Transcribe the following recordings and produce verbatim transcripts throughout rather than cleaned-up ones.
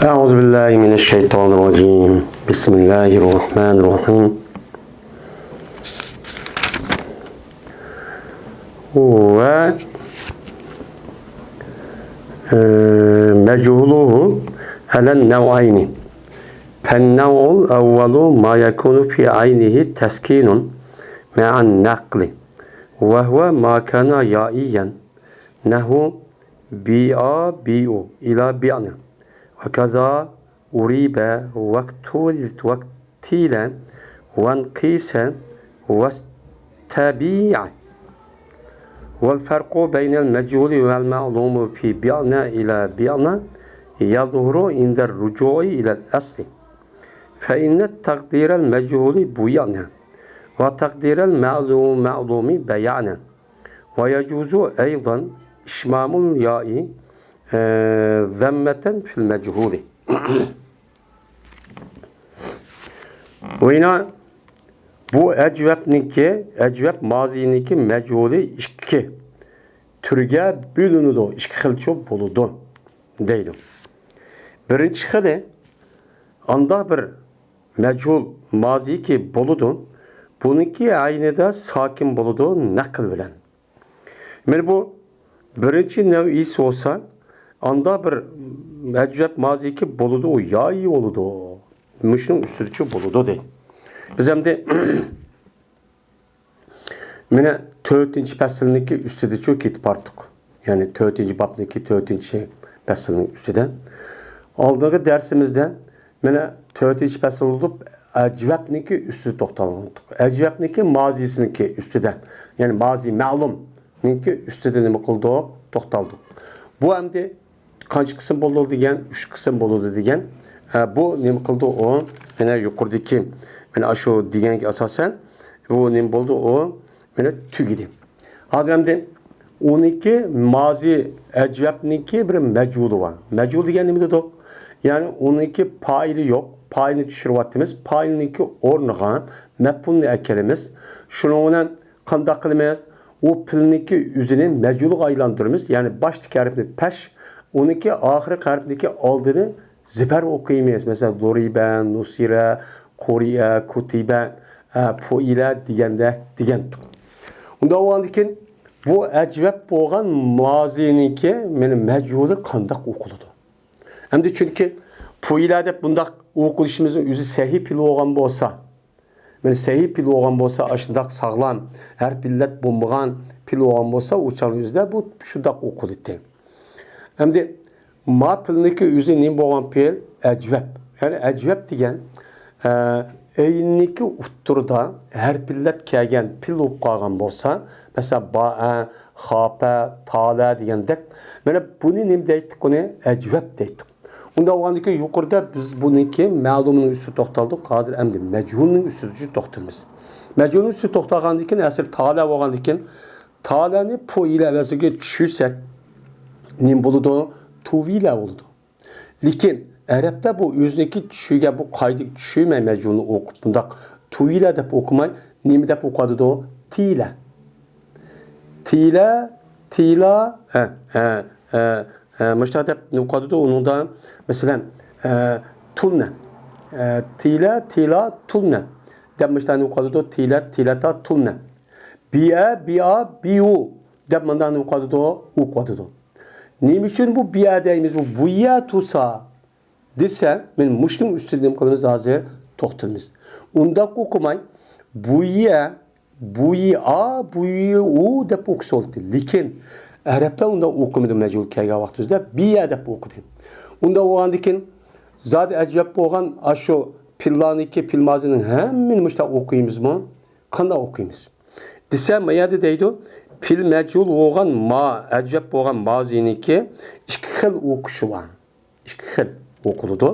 أعوذ بالله من الشيطان الرجيم. بسم الله الرحمن الرحيم. ومجهوله على نوعين. فالنوع الأول ما يكون في عينه تسكين مع النقل، وهو ما كان يائيا، نحو بيع، بيئو، إلى بيعن، وكذا أريب، واقتيل، واقتيل، وانقيس، واستبيع. والفرق بين المجهول والمعلوم في بيعن إلى بيعن يظهر عند الرجوع إلى الأصل، فإن تقدير المجهول بيعن، وتقدير المعلوم، معلوم بيعن. ويجوز أيضا إشمام الياء، آه، ضمة في المجهول. وينا بۇ ئەجۋەبنىڭكى، ئەجۋەب مازىينىڭكى مەجھۇلى ئىككى تۈرگە بۆلۈنىدۇ، ئىككى خىلچە بولىدۇ دەيدۇ. بىرىنچى خىلى، ئاندا بىر مەجھۇل مازىيكى بولىدۇ، بۇنىڭكى ئەينىدە ساكىن بولىدۇ نەقىل بىلەن. مانا بۇ بىرىنچى نەۋئىسى بولسا، ئاندا بىر ئەجۋەب مازىيكى بولىدۇ، يائى بولىدۇ. مۇشۇنىڭ ئۈستىدىچۇ بولىدۇ دەيدۇ. بىز ئەمدى مانا تۆتىنچى پەسىلنىڭكى ئۈستىدىچۇ كېتىپ باردۇق. يەنى تۆتىنچى بابنىڭكى تۆتىنچى پەسىلنىڭ ئۈستىدە. ئالدىنقى دەرسىمىزدە مانا تۆتىنچى پەسىل بولۇپ، ئەجۋەبنىڭكى ئۈستىدە توختالغانتۇق. ئەجۋەبنىڭكى مازىسىنىڭكى ئۈستىدە، يەنى مازى مەلۇمنىڭكى ئۈستىدە نېمە قىلدۇق؟ توختالدۇق. بۇ ئەمدى قانچە قىسىم بولىدۇ دېگەن، ئۈچ قىسىم بولىدۇ دېگەن. ئە، بۇ نېمە قىلدى ئۇ؟ مانا يۇقىرىدىكى، مانا شۇ دېگەنگە ئاساسەن، بۇ نېمە بولدى ئۇ؟ مانا تۈگىدى. ھازىر ئەمدى ئۇنىڭكى مازى ئەجۋەبنىڭكى بىر مەجھۇلى بار. مەجھۇل دېگەن نېمە دېدۇق؟ يەنى ئۇنىڭكى پائىلى يوق. پائىلنى چۈشۈرۈۋاتىمىز. پائىلنىڭكى ئورنىغا مەپئۇلنى ئەكېلىمىز. شۇنىڭ بىلەن قانداق قىلىمىز؟ ئۇ پېئىلنىڭكى ئۆزىنى مەجھۇلغا ئايلاندۇرىمىز. يەنى باشتىكى ھەرپنى پەش، ئۇنىڭكى ئاخىرقى ھەرپنىڭكى ئالدىنى زىپەر ئوقۇيمىز. مەسىلەن، زۇرىبە، نۇسىرە، قۇرىئە، كۇتىبە، ئە، پۇئىلە دېگەندەك، دېگەنتۇق. ئۇنداق بولغاندىكىن بۇ ئەجۋەب بولغان مازىنىڭكى مانا مەجھۇلى قانداق ئوقۇلىدۇ؟ ئەمدى چۈنكى پۇئىلە دەپ بۇنداق ئوقۇلۇشىمىزنىڭ ئۆزى سەھىھ پېئىل بولغان بولسا، مانا سەھىھ پېئىل بولغان بولسا، ئاشۇنداق ساغلام، ھەرپ ئىللەت بولمىغان پېئىل بولغان بولسا، ئۇ چاغنىڭ ئۆزىدە بۇ شۇنداق ئوقۇلىدۇ. ئەمدى ما پېئىلنىڭكى ئۆزى نېمە بولغان پېئىل؟ ئەجۋەب. يەنى ئەجۋەب دېگەن، ئە، ئەينىكى ئوتتۇرىدا ھەرپ ئىللەت كەلگەن پېئىل بولۇپ قالغان بولسا، مەسىلەن، بائە، خاپە، تالە دېگەندەك، مانا بۇنى نېمە دەيتتۇق؟ بۇنى ئەجۋەب دەيتتۇق. ئۇنداق بولغاندىكىن يۇقىرىدا بىز بۇنىڭكى مەلۇمنىڭ ئۈستىدە توختالدۇق. ھازىر ئەمدى مەجھۇلنىڭ ئۈستىدە توختىلىمىز. مەجھۇلنىڭ ئۈستىدە توختالغاندىن كېيىن، ئەسلى تالە بولغاندىن كېيىن، تالەنى پۇئىلە ئەۋەزىگە چۈشۈرسەك، نېمە بولىدۇ؟ تۇۋىلە بولىدۇ. لېكىن ئەرەبتە بۇ ئۆزىنىڭكى چۈشۈرگەن بۇ قائىدىگە چۈشۈرمەي مەجھۇلنى ئوقۇپ، بۇنداق تۇۋىلە دەپ ئوقۇماي، نېمە دەپ ئوقۇۋاتىدۇ؟ تىلە. تىلە، تىلا، ھە، ھە، ھە، ھە، مۇشۇنداق دەپ نېمە قىلىدۇ؟ ئۇنىڭدا، مەسىلەن، ئە، تۇلنە. ئە، تىلە، تىلا، تۇلنە دەپ مۇشۇنداق نېمە قىلىدۇ؟ تىلە، تىلەتا، تۇلنە. بىئە، بىئا، بىئۇ دەپ مۇنداق نېمە قىلىدۇ؟ ئوقۇۋاتىدۇ. نېمە ئۈچۈن بۇ بىئە دەيمىز؟ بۇ بۇيە تۇسا دېسە، مانا مۇشۇنىڭ ئۈستىدە نېمە قىلىمىز؟ ھازىر توختىلىمىز. ئۇنداق ئوقۇماي، بۇيە، بۇيئا، بۇيۇ دەپ ئوقۇسا بولاتتى. لېكىن ئەرەبلەر ئۇنداق ئوقۇمىدى، مەجھۇل كەلگەن ۋاقتىمىزدا بىيە دەپ ئوقۇدى. ئۇنداق بولغاندىكىن، زادى ئەجۋەب بولغان ئاشۇ پېئىللارنىڭكى، پېئىل مازىنىڭ ھەممىنى مۇشۇنداق ئوقۇيمىزمۇ؟ قانداق ئوقۇيمىز؟ دېسە، ما يەردە دەيدۇ، پېئىل مەجھۇل بولغان ما، ئەجۋەب بولغان مازىنىڭكى ئىككى خىل ئوقۇشى بار. ئىككى خىل ئوقۇلىدۇ.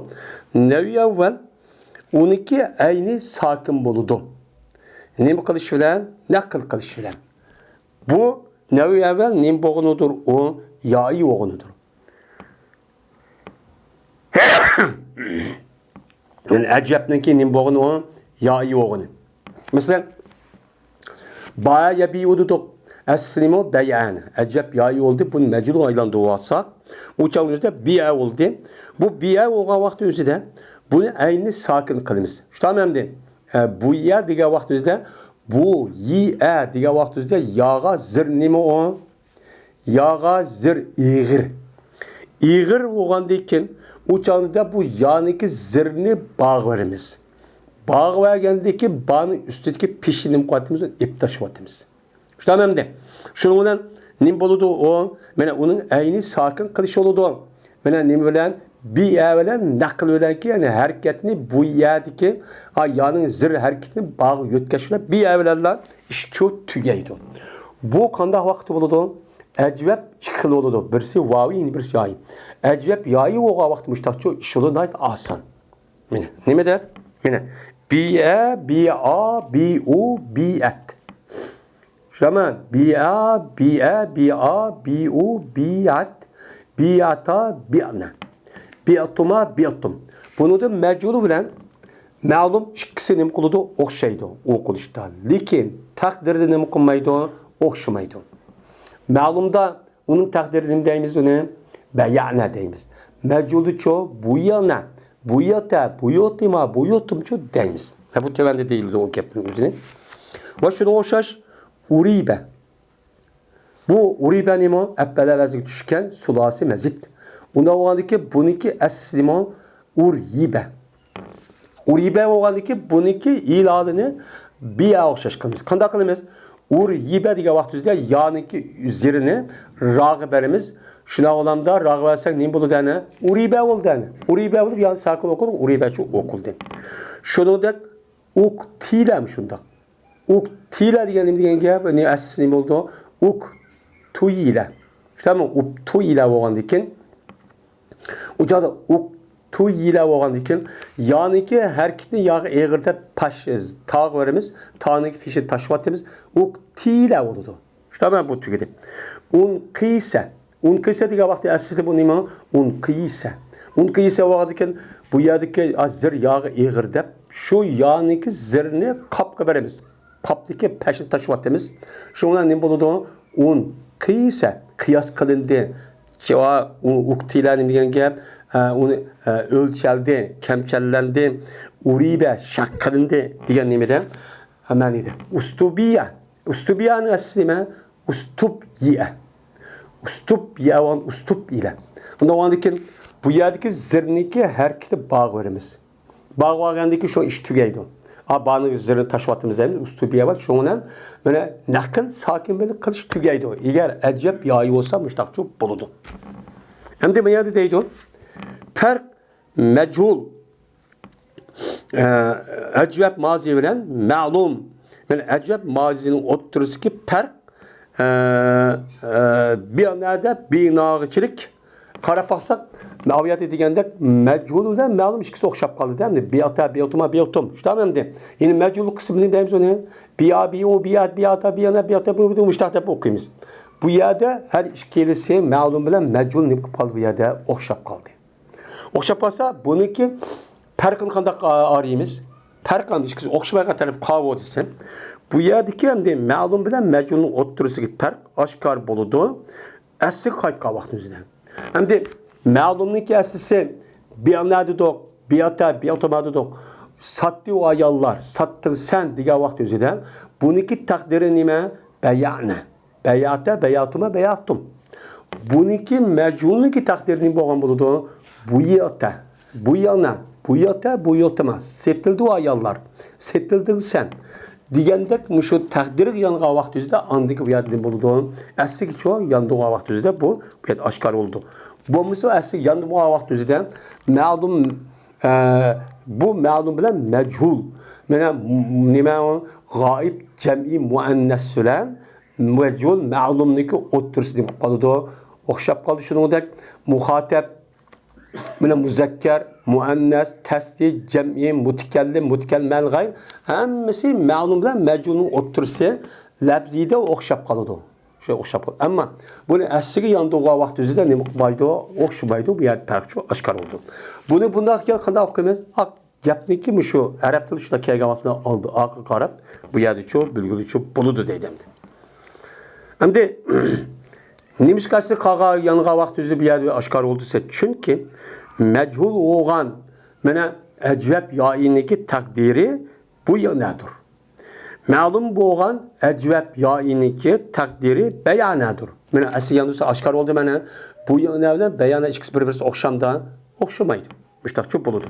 نەۋئى ئەۋۋەل، ئۇنىڭكى ئەينى ساكىن بولىدۇ. نېمە قىلىش بىلەن؟ نەقىل قىلىش بىلەن. بۇ نەۋئى ئەۋۋەل نېمە بولغىنىدۇر؟ ئۇ يائى بولغىنىدۇر. يەنى ئەجۋەبنىڭكى نېمە بولغىنى ئۇ؟ يائى بولغىنى. مەسىلەن، بايا يەبىئۇ دېدۇق. ئەسلىمۇ بەيئەنى. ئەجەب يايى بولدى. بۇنى مەجھۇلغا ئايلاندۇرۇۋالساق، ئۇ چاغنىڭ ئۆزىدە بىئە بولدى. بۇ بىئە بولغان ۋاقىت ئۆزىدە بۇنى ئەينىنى ساكىن قىلىمىز. شۇنداقمۇ ئەمدى؟ ئە، بۇيە دېگەن ۋاقىت ئۆزىدە، بۇ يىئە دېگەن ۋاقىت ئۆزىدە ياغا زىر نېمە ئۇ؟ ياغا زىر ئېغىر. ئېغىر بولغاندىن كېيىن ئۇ چاغدا بۇ يانىكى زىرنى باغىۋېرىمىز. باغىۋەرگەندىن كېيىن بانىڭ ئۈستىدىكى پېشىنى نېمە قىلىۋاتىمىز؟ ئېلىپ تاشلىۋاتىمىز. شۇنداقمۇ ئەمدى؟ شۇنىڭ بىلەن نېمە بولىدۇ ئۇ؟ مانا ئۇنىڭ ئەينى ساكىن قىلىش بولىدۇ. مانا نېمە بىلەن؟ بىئە بىلەن نەقىل بىلەنكى، يەنى ھەرىكەتنى بۇيەدىكى، ئا، يانىڭ زىر ھەرىكىتىنى باغا يۆتكەش بىلەن بىئە بىلەنلا ئىش شۇ تۈگەيدۇ. بۇ قانداق ۋاقىتتا بولىدۇ؟ ئەجۋەب ئىككى خىل بولىدۇ. بىرسى ۋاۋى، يەنە بىرسى يايى. ئەجۋەب يايى بولغان ۋاقىتتا مۇشتاقچۇ ئىش بولىدۇ، ناھايىتى ئاسان. مانا، نېمە دەپ؟ مانا، بىئە، بىئا، بىئۇ، بىئەت. شۇنداقمۇ؟ بىئا، بىئە، بىئا، بىئۇ، بىئەت، بىئەتا، بىئەنە. بىئەتۇما، بىئەتۇم. بۇنىڭدا مەجھۇلى بىلەن مەلۇم ئىككىسى نېمە قىلىدۇ؟ ئوخشايدۇ ئوقۇلۇشتا. لېكىن تەقدىرىدە نېمە قىلمايدۇ؟ ئوخشىمايدۇ. مەلۇمدا ئۇنىڭ تەقدىرى نېمە دەيمىز ئۇنى؟ بەيەنە دەيمىز. مەجھۇلدىچۇ؟ بۇيەنە، بۇيەتە، بۇيۇتىما، بۇيۇتۇمچۇ دەيمىز. ھە، بۇ تۆۋەندە دېيىلىدۇ ئۇ گەپنىڭ ئۆزىنى. ۋە شۇنىڭغا ئوخشاش ئۇرىبە. بۇ ئۇرىبە نېمە؟ ئەپئەلە ۋەزنىگە چۈشكەن سۇلاسىي مەزىد. ئۇنداق بولغاندىكىن بۇنىڭكى ئەسلى نېمە؟ ئۇريىبە. ئۇرىبە بولغاندىكىن بۇنىڭكى ئىلالىنى بىئە ئوخشاش قىلىمىز. قانداق قىلىمىز؟ ئۇريىبە دېگەن ۋاقتىمىزدا يانىڭكى زىرىنى راغا بېرىمىز. شۇنداق بولامدا راغا بەرسەك نېمە بولىدۇ ئەنە؟ ئۇرىبە بولىدۇ ئەنە. ئۇرىبە بولۇپ يانى ساكىن ئوقۇلدى، ئۇرىبەچۇ ئوقۇلدى. شۇنىڭدەك ئۇكتىلەمۇ شۇنداق. ئۇكتىلە دېگەن نېمە دېگەن گەپ؟ ئەسلى نېمە بولىدۇ؟ ئۇكتۇيىلە. شۇنداقمۇ؟ ئۇبتۇيىلە بولغاندىكىن ئۇ چاغدا ئۇكتۇيىلە بولغاندىكىن يانىكى ھەرىكىتىنى ياغا ئېغىر دەپ پاش، تاغا بېرىمىز. تانىڭكى پېشىنى تاشلىۋاتىمىز. ئۇكتىلە بولىدۇ. شۇنداقمۇ؟ بۇ تۈگىدى. ئۇنقىسە. ئۇنقىسە دېگەن ۋاقتى ئەسلىدە بۇ نېمە؟ ئۇنقىسە. ئۇنقىسە بولغاندىكىن بۇ يەردىكى زىر ياغا ئېغىر دەپ شۇ يانىكى زىرنى قاپقا بېرىمىز. قاپتىكى پەشنى تاشلىۋاتىمىز. شۇنىڭ بىلەن نېمە بولىدۇ؟ ئۇنقىسە قىياس قىلىندى. چېۋا، ئۇ، ئۇكتىلە نېمە دېگەن گەپ؟ ئە، ئۇنى، ئە، ئۆلچەلدى، كەمچەللەندى. ئۇرىبە شەق قىلىندى دېگەن نېمىدە؟ ئە، مەنىدە. ئۇستۇبىيە. ئۇستۇبىيەنىڭ ئەسلى نېمە؟ ئۇستۇبيىئە. ئۇستۇبيىئە بولغان ئۇستۇبئىلە. ئۇنداق بولغاندىكىن بۇ يەردىكى زىرنىكى ھەرىكىتى باغا بېرىمىز. باغا بارغاندىكىن شۇ ئىش تۈگەيدۇ. ئا، بانىڭ زىرىنى تاشلىۋاتىمىز دەيمىز، ئۇستۇبىيە بار. شۇنىڭ بىلەن مانا نەقىل ساكىن بىلەن قىلىش تۈگەيدۇ. ئەگەر ئەجەب يايى بولسا مۇشتاقچۇ بولىدۇ. ئەمدى بۇ يەردە دەيدۇ، پەرق مەجھۇل، ئە، ئەجۋەب مازى بىلەن مەلۇم، يەنى ئەجۋەب مازىنىڭ ئوتتۇرىسىدىكى پەرق، ئە، ئە، بىنادە بىناغىچىلىك. قاراپ باقساق، ئاۋۇ يەردە دېگەندەك مەجھۇل بىلەن مەلۇم ئىككىسى ئوخشاپ قالدى ئەمدى. بىئاتا، بىئاتۇما، بىئاتۇم. شۇنداقمۇ ئەمدى؟ يەنى مەجھۇل قىسمىنى دەيمىز ئۇنى. بىئا، بىئۇ، بىئات، بىئاتا، بىئانا، بىئاتا، بىئۇ، مۇشتاق دەپ ئوقۇيمىز. بۇ يەردە ھەر ئىككىلىسى مەلۇم بىلەن مەجھۇل نېمە قىلىپ قالدى بۇ يەردە؟ ئوخشاپ قالدى. ئوخشاپ قالسا، بۇنىڭكى پەرقىنى قانداق ئا-، ئايرىيمىز؟ پەرق ئەمدى ئىككىسى ئوخشىمايدىغان تەرەپ قاۋۇ دېسە، بۇ يەردىكى ئەمدى مەلۇم بىلەن مەجھۇلنىڭ ئوتتۇرىسىدىكى پەرق ئاشكارا بولىدۇ. ئەسلىگە قايتقان ۋاقتىمىزدا. ئەمدى مەلۇمنىڭكى ئەسلىسى بىئەنە دېدۇق، بىئاتا، بىئاتۇما دېدۇق. ساتتى ئۇ ئاياللار، ساتتىڭ سەن دېگەن ۋاقتىمىزدا بۇنىڭكى تەقدىرى نېمە؟ بەيەنە. بەيەتە، بەيەتۇما، بەيەتۇم. بۇنىڭكى مەجھۇلنىڭكى تەقدىرى نېمە بولغان بولىدۇ؟ بۇيەتە، بۇيەنە، بۇيەتە، بۇيەتۇما. سېتىلدى ئۇ ئاياللار. سېتىلدىڭ سەن. دېگەندەك مۇشۇ تەقدىرگە يانغان ۋاقتىمىزدا ئاندىكى بۇ يەردە نېمە بولىدۇ؟ ئەسلىگىچۇ يانغان ۋاقتىمىزدا بۇ، بۇ يەردە ئاشكارا بولىدۇ. بولمىسا ئەسلىگە يانمىغان ۋاقتىمىزدا مەلۇم، ئە، بۇ مەلۇم بىلەن مەجھۇل. مانا نېمە ئۇ؟ غائىب جەمئىي مۇئەننەس بىلەن مەجھۇل مەلۇمنىڭكى ئوتتۇرىسىدا نېمە قىلىپ قالىدۇ؟ ئوخشاپ قالدى. شۇنىڭدەك مۇخاتەب بىلەن مۇزەككەر، مۇئەننەس، تەستى، جەمئىي، مۇتەكەللىم، مۇتەكەللىم مەل غەير، ھەممىسى مەلۇم بىلەن مەجھۇلنىڭ ئوتتۇرىسى لەپزىيدە ئوخشاپ قالىدۇ. شۇ ئوخشاپ قالىدۇ. ئەمما بۇنى ئەسلىگە ياندۇرغان ۋاقتىمىزدا نېمە قىلمايدۇ؟ ئوخشىمايدۇ. بۇ يەردە پەرقچۇ ئاشكارا بولىدۇ. بۇنى بۇنداق قىلغاندا قانداق ئوقۇيمىز؟ ئاق گەپنىكى مۇشۇ ئەرەب تىلى شۇنداق كەلگەن ۋاقتىدا ئالدى ئارقىغا قاراپ، بۇ يەردىچۇ بىلگۈلىچۇ بولىدۇ دەيدۇ ئەمدى. ئەمدى نېمىشقا ئەسلى قاغا يانغان ۋاقىت ئۆزى بۇ يەردە ئاشكارا بولدى دېسە، چۈنكى مەجھۇل بولغان مانا ئەجۋەب يائىنىڭكى تەقدىرى بۇ يەنەدۇر. مەلۇم بولغان ئەجۋەب يائىنىڭكى تەقدىرى بەيەنەدۇر. مانا ئەسلى يەنە ئاشكارا بولدى مانا. بۇ يەنە بىلەن بەيەنە ئىككىسى بىر-بىرسىگە ئوخشامدا؟ ئوخشىمايدۇ. مۇشتاقچۇ بولىدۇ.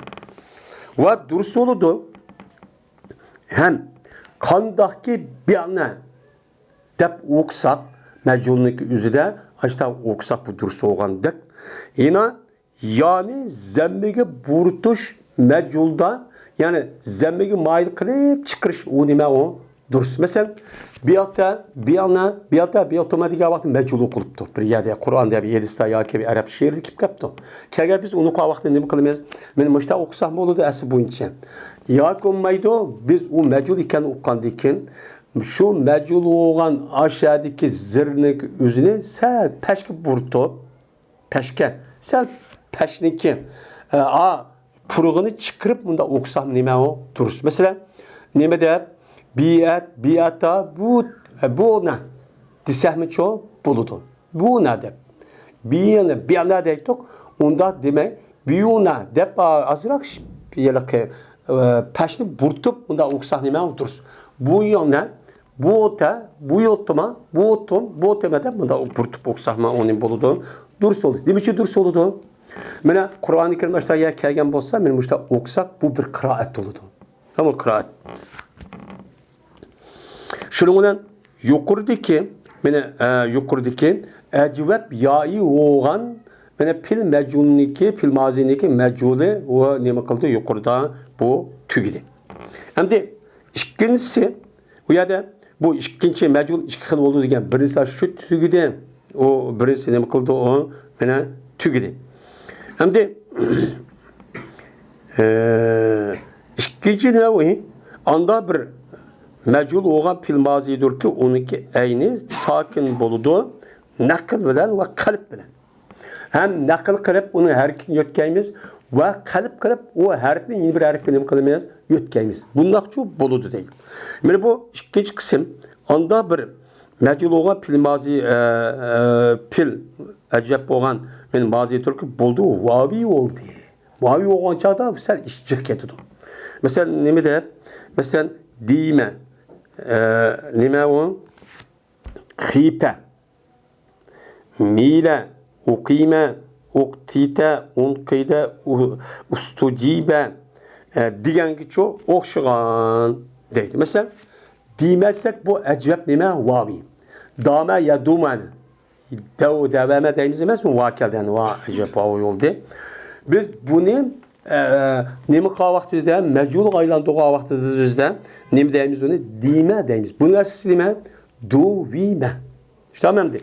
ۋە دۇرۇس بولىدۇ. ھەم قانداقكى بىئەنە دەپ ئوقۇساق، مەجھۇلنىڭكى ئۆزىدە ئاشتا ئوقۇساق بۇ دۇرۇس بولغاندەك. يەنە يانى زەممىگە بۇرۇتۇش مەجھۇلدا، يەنى زەممىگە مايىل قىلىپ چىقىرىش ئۇ نېمە ئۇ؟ دۇرۇس. مەسىلەن، بىئتا، بىئنا، بىئتا، بىئتوما دېگەن ۋاقىت مەجھۇل ئوقۇلۇپتۇ. بىر يەردە قۇرئاندا، ھەدىستە ياكى بىر ئەرەب شېئىرىدە كېلىپ قاپتۇ. كەلگەن بىز ئۇنى ئوقۇغان ۋاقىتتا نېمە قىلىمىز؟ مانا مۇشتا ئوقۇساق بولىدۇ ئەسلى بويىچە. ياكى بولمايدۇ، بىز ئۇ مەجھۇل ئىكەننى ئۇققاندىن كېيىن، شۇ مەجھۇل بولغان ئاشەدىكى زىرنىڭ ئۆزىنى سەل پەشكە بۇرۇتۇپ، پەشكە، سەل پەشنىڭكى، ئە، ئا، پۇرىقىنى چىقىرىپ مۇنداق ئوقۇساق نېمە ئۇ؟ دۇرۇس. مەسىلەن، نېمە دەپ؟ بىئەت، بىئەتا، بۇ، ئە، بۇ نە دېسەكمىچۇ بولىدۇ. بۇ نە دەپ. بىئەنە، بىئەنە دەيتتۇق. ئۇنداق دېمەي، بىئۇنە دەپ، ئا، ئازراق ش-، ھېلىقى، ئە، پەشنى بۇرۇتۇپ مۇنداق ئوقۇساق نېمە ئۇ؟ دۇرۇس. بۇ يەنە بۇ تە، بۇ يوتتىما، بۇ تۇم، بۇ تېما دەپ مۇنداق بۇرۇتۇپ ئوقۇساقمۇ ئۇنى بولىدۇ. دۇرۇس بولىدۇ. نېمە ئۈچۈن دۇرۇس بولىدۇ؟ مانا قۇرئانى كەرىم ئاشۇنداق يەرگە كەلگەن بولسا، مانا مۇشۇنداق ئوقۇساق، بۇ بىر قىرائەت بولىدۇ. تامام قىرائەت. شۇنىڭ بىلەن يۇقىرىدىكى، مانا، ئە، يۇقىرىدىكى ئەجۋەب يائى بولغان، مانا پېئىل مەجھۇلنىڭكى، پېئىل مازىنىڭكى مەجھۇلى ۋە نېمە قىلدى؟ يۇقىرىدا بۇ تۈگىدى. ئەمدى ئىككىنچىسى، ئۇ يەردە بۇ ئىككىنچى مەجھۇل ئىككى خىل بولىدۇ دېگەن. بىرىنچىسى شۇ تۈگىدى. ئۇ بىرىنچىسى نېمە قىلدى؟ ئۇ مانا تۈگىدى. ئەمدى، ئە، ئىككىنچى نەۋى، ئاندا بىر مەجھۇل بولغان پېئىل مازىدۇركى، ئۇنىڭكى ئەينى ساكىن بولىدۇ، نەقىل بىلەن ۋە قەلب بىلەن. ھەم نەقىل قىلىپ ئۇنىڭ ھەرىكىتىنى يۆتكەيمىز ۋە قەلب قىلىپ ئۇ ھەرپنى يەنە بىر ھەرپكە نېمە قىلىمىز؟ يۆتكەيمىز. بۇنداقچۇ بولىدۇ دەيدۇ. مانا بۇ ئىككىنچى قىسىم. ئاندا بىر مەجھۇل بولغان پېئىل مازى، ئە، ئە، پېئىل ئەجۋەب بولغان مانا مازى تۈركى بولدى، ۋاۋى بولدى. ۋاۋى بولغان چاغدا سەل ئىش جىق كېتىدۇ. مەسىلەن، نېمە دەپ؟ مەسىلەن، دىمە. ئە، نېمە ئۇ؟ خىپە. مىلە، ئۇقىمە، ئۇقتىتە، ئۇنقىدە، ئۇ-، ئۇستۇجىبە، ئە، دېگەنگىچۇ ئوخشىغان دەيدۇ. مەسىلەن، دىمە دېسەك، بۇ ئەجۋەب نېمە؟ ۋاۋى. دامە يەدۇمەنى. دەۋ، دەۋەمە دەيمىز ئەمەسمۇ؟ ۋا كەلدى، يەنى ۋا ئەجۋەب ۋاۋى بولدى. بىز بۇنى، ئە، نېمە قىلغان ۋاقتىمىزدا، مەجھۇلغا ئايلاندۇرغان ۋاقتىمىزدا نېمە دەيمىز بۇنى؟ دىمە دەيمىز. بۇنىڭ ئەسلىسى نېمە؟ دۇۋىمە. شۇنداقمۇ ئەمدى؟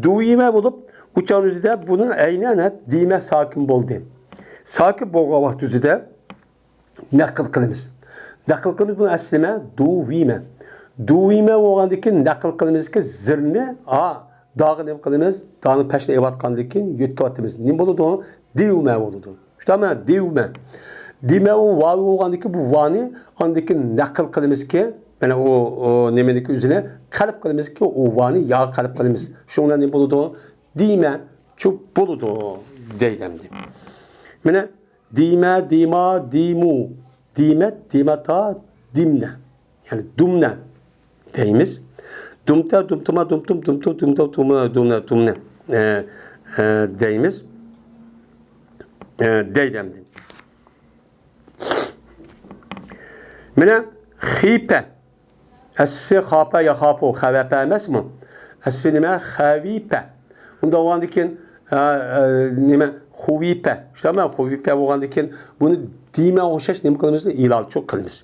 دۇۋىمە بولۇپ، ئۇ چاغنىڭ ئۆزىدە بۇنىڭ ئەينى ئەنە دىمە ساكىن بولدى. ساكىن بولغان ۋاقىت ئۆزىدە نەقىل قىلىمىز. نەقىل قىلىمىز بۇنىڭ ئەسلى نېمە؟ دۇۋىمە. دۇۋىمە بولغاندىن كېيىن نەقىل قىلىمىزكى زىرنى، ھا، داغا نېمە قىلىمىز؟ دانى پەشنى ئېلىۋاتقاندىن كېيىن يۆتكەۋاتىمىز. نېمە بولىدۇ؟ دىۋمە بولىدۇ. شۇنداقمۇ؟ دىۋمە. دىمە ئۇ ۋاۋى بولغاندىن كېيىن بۇ ۋانى ئاندىن كېيىن نەقىل قىلىمىزكى، مانا ئۇ، ئۇ نېمىنىڭكى ئۆزىنى قەلب قىلىمىزكى، ئۇ ۋانى ياغا قەلب قىلىمىز. شۇنىڭ بىلەن نېمە بولىدۇ؟ دىمە چۇ بولىدۇ دەيدۇ ئەمدى. مانا دىمە، دىما، دىمۇ، دىمەت، دىماتا، دىمنە. يەنى دۇمنە دەيمىز. دۇمتە، دۇمتۇما، دۇمتۇم، دۇمتۇ، دۇمتۇ، دۇمنە، دۇمنە، دۇمنە، ئە، ئە، دەيمىز. ئە، دەيدۇ ئەمدى. مانا خىپە. ئەسلى خاپە يا خاپۇ، خەۋەپە ئەمەسمۇ؟ ئەسلى نېمە؟ خەۋىپە. ئۇنداق بولغاندىن كېيىن، ئە، ئە، نېمە؟ خۇۋىپە. شۇنداقمۇ؟ خۇۋىپە بولغاندىن كېيىن بۇنى دىمە ئوخشاش نېمە قىلىمىز؟ ئىلال چوق قىلىمىز.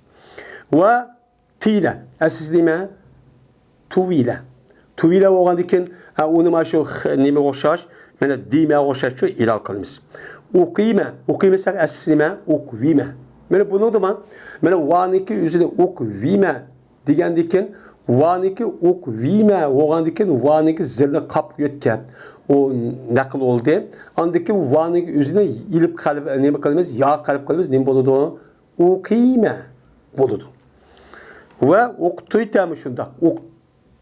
ۋە تىلە. ئەسلىسى نېمە؟ تۇۋىلە. تۇۋىلە بولغاندىن كېيىن، ئە، ئۇنى مانا شۇ خ-، نېمىگە ئوخشاش، مانا دىمەگە ئوخشاش شۇ ئىلال قىلىمىز. ئۇقىمە. ئۇقىمە دېسەك ئەسلىسى نېمە؟ ئۇقۋىمە. مانا بۇنىڭدىمۇ، مانا ۋانىڭكى ئۆزىنى ئۇقۋىمە دېگەندىن كېيىن، ۋانىڭكى ئۇقۋىمە بولغاندىن كېيىن، ۋانىڭكى زىرنى قاپ يۆتكەپ، ئۇ نەقىل بولدى. ئاندىن كېيىن ۋانىڭكى ئۆزىنى ئېلىپ قەلب، نېمە قىلىمىز؟ يا قەلب قىلىمىز، نېمە بولىدۇ؟ ئۇقىمە بولىدۇ. ۋە ئۇقتۇيتەمۇ شۇنداق. ئۇق-،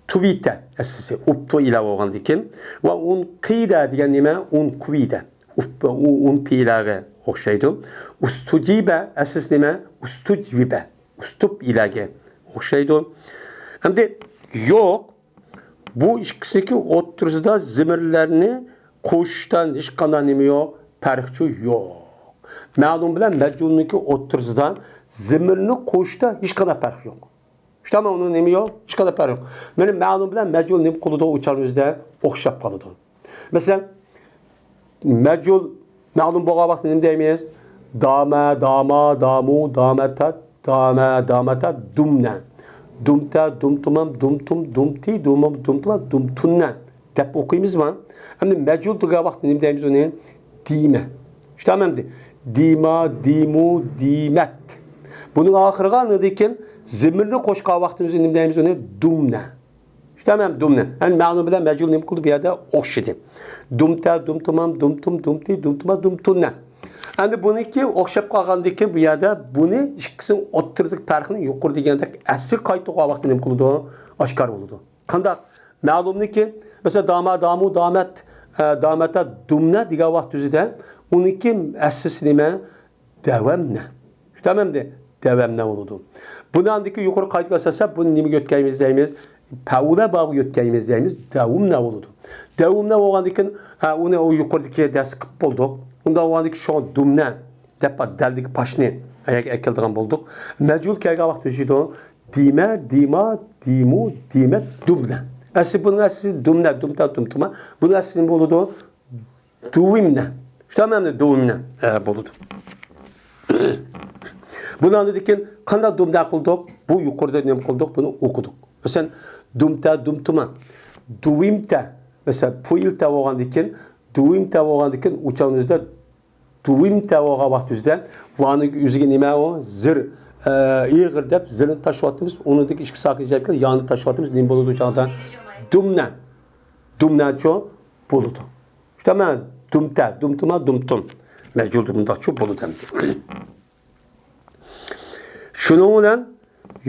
تۇۋىتە ئەسلىسى ئۇپتۇ ئىلە بولغاندىكىن، ۋە ئۇنقىدە دېگەن نېمە؟ ئۇنقۇۋىدە. ئۇپ-، ئۇ-، ئۇن پېئىلەگە ئوخشايدۇ. ئۇستۇجىبە ئەسلىسى نېمە؟ ئۇستۇجۋىبە. ئۇستۇپ ئىلەگە ئوخشايدۇ. ئەمدى يوق. بۇ ئىككىسىنىڭكى ئوتتۇرىسىدا زېمىرلەرنى قوشۇشتا ھېچقانداق نېمە يوق؟ پەرقچۇ يوق. مەلۇم بىلەن مەجھۇلنىڭكى ئوتتۇرىسىدا زېمىرنى قوشۇشتا ھېچقانداق پەرق يوق. شۇنداقمۇ؟ ئۇنىڭ نېمە يوق؟ ھېچقانداق پەرق يوق. مانا مەلۇم بىلەن مەجھۇل نېمە قىلىدۇ؟ ئۇ چاغنىڭ ئۆزىدە ئوخشاپ قالىدۇ. مەسىلەن، مەجھۇل مەلۇم بولغان ۋاقىتتا نېمە دەيمىز؟ دامە، داما، دامۇ، دامەتە، دامە، دامەتە، دۇمنە. دۇمتە، دۇمتۇمام، دۇمتۇم، دۇمتى، دۇمۇم، دۇمتۇما، دۇمتۇننە دەپ ئوقۇيمىزمۇ؟ ئەمدى مەجھۇل دېگەن ۋاقىتتا نېمە دەيمىز ئۇنى؟ دىمە. شۇنداقمۇ ئەمدى؟ دىما، دىمۇ، دىمەت. بۇنىڭ ئاخىرىغا ئاندىن كېيىن زېمىرنى قوشقان ۋاقتىمىزدا نېمە دەيمىز ئۇنى؟ دۇمنە. شۇنداقمۇ دۇمنە؟ ئەمدى مەلۇم بىلەن مەجھۇل نېمە قىلدى؟ بۇ يەردە ئوخشىدى. دۇمتە، دۇمتۇمام، دۇمتۇم، دۇمتى، دۇمتۇما، دۇمتۇننە. ئەمدى بۇنىڭكى ئوخشاپ قالغاندىن كېيىن بۇ يەردە بۇنى ئىككىسىنىڭ ئوتتۇرىدىكى پەرقنى يۇقىرى دېگەندەك ئەسلىگە قايتىدىغان ۋاقىتتا نېمە قىلىدۇ؟ ئاشكارا بولىدۇ. قانداق؟ مەلۇمنىكى، مەسىلەن، داما، دامۇ، دامەت، ئە، دامەتە، دۇمنە دېگەن ۋاقىت ئۆزىدە ئۇنىڭكى ئەسلىسى نېمە؟ دەۋەمنە. شۇنداقمۇ ئەمدى؟ دەۋەمنە بولىدۇ. بۇنى ئاندىكى يۇقىرى قايتىدىغان سەۋەب، بۇنى نېمىگە يۆتكەيمىز دەيمىز؟ پەئۇلە بابىغا يۆتكەيمىز دەيمىز، دەۋۇمنە بولىدۇ. دەۋۇمنە بولغاندىن كېيىن، ئە، ئۇنى ئۇ يۇقىرىدىكى دەرستە قىلىپ بولدۇق. ئۇنداق بولغاندىن كېيىن شۇڭا دۇمنە دەپ دەلدىكى پاشنى ئەگەر ئەكېلىدىغان بولدۇق. مەجھۇل كەلگەن ۋاقىت ئۆزىدە دىمە، دىما، دىمۇ، دىمە، دۇمنە. ئەسلى بۇنىڭ ئەسلى دۇمنە، دۇمتا، دۇمتۇما. بۇنىڭ ئەسلى نېمە بولىدۇ؟ دۇۋىمنە. شۇنداقمۇ ئەمدى؟ دۇۋىمنە، ئە، بولىدۇ. بۇنى ئاندىن كېيىن قانداق دۇمنە قىلدۇق؟ بۇ يۇقىرىدا نېمە قىلدۇق؟ بۇنى ئوقۇدۇق. مەسىلەن، دۇمتە، دۇمتۇما. دۇۋىمتە. مەسىلەن، پۇئىلتە بولغاندىن كېيىن، دۇۋىمتە بولغاندىن كېيىن ئۇ چاغنىڭ ئۆزىدە دۇۋىمتە بولغان ۋاقىت ئۆزىدە ۋانىڭ ئۆزىگە نېمە ئۇ؟ زىر، ئە، ئېغىر دەپ زىرنى تاشلاۋاتىمىز. ئۇنىڭدىكى ئىككى ساكىن جەپ كېلىپ يانى تاشلاۋاتىمىز. نېمە بولىدۇ ئۇ چاغدا؟ دۇمنە. دۇمنەچۇ بولىدۇ. شۇنداقمۇ؟ دۇمتە، دۇمتۇما، دۇمتۇم. مەجھۇلدا مۇنداقچۇ بولىدۇ ئەمدى. شۇنىڭ بىلەن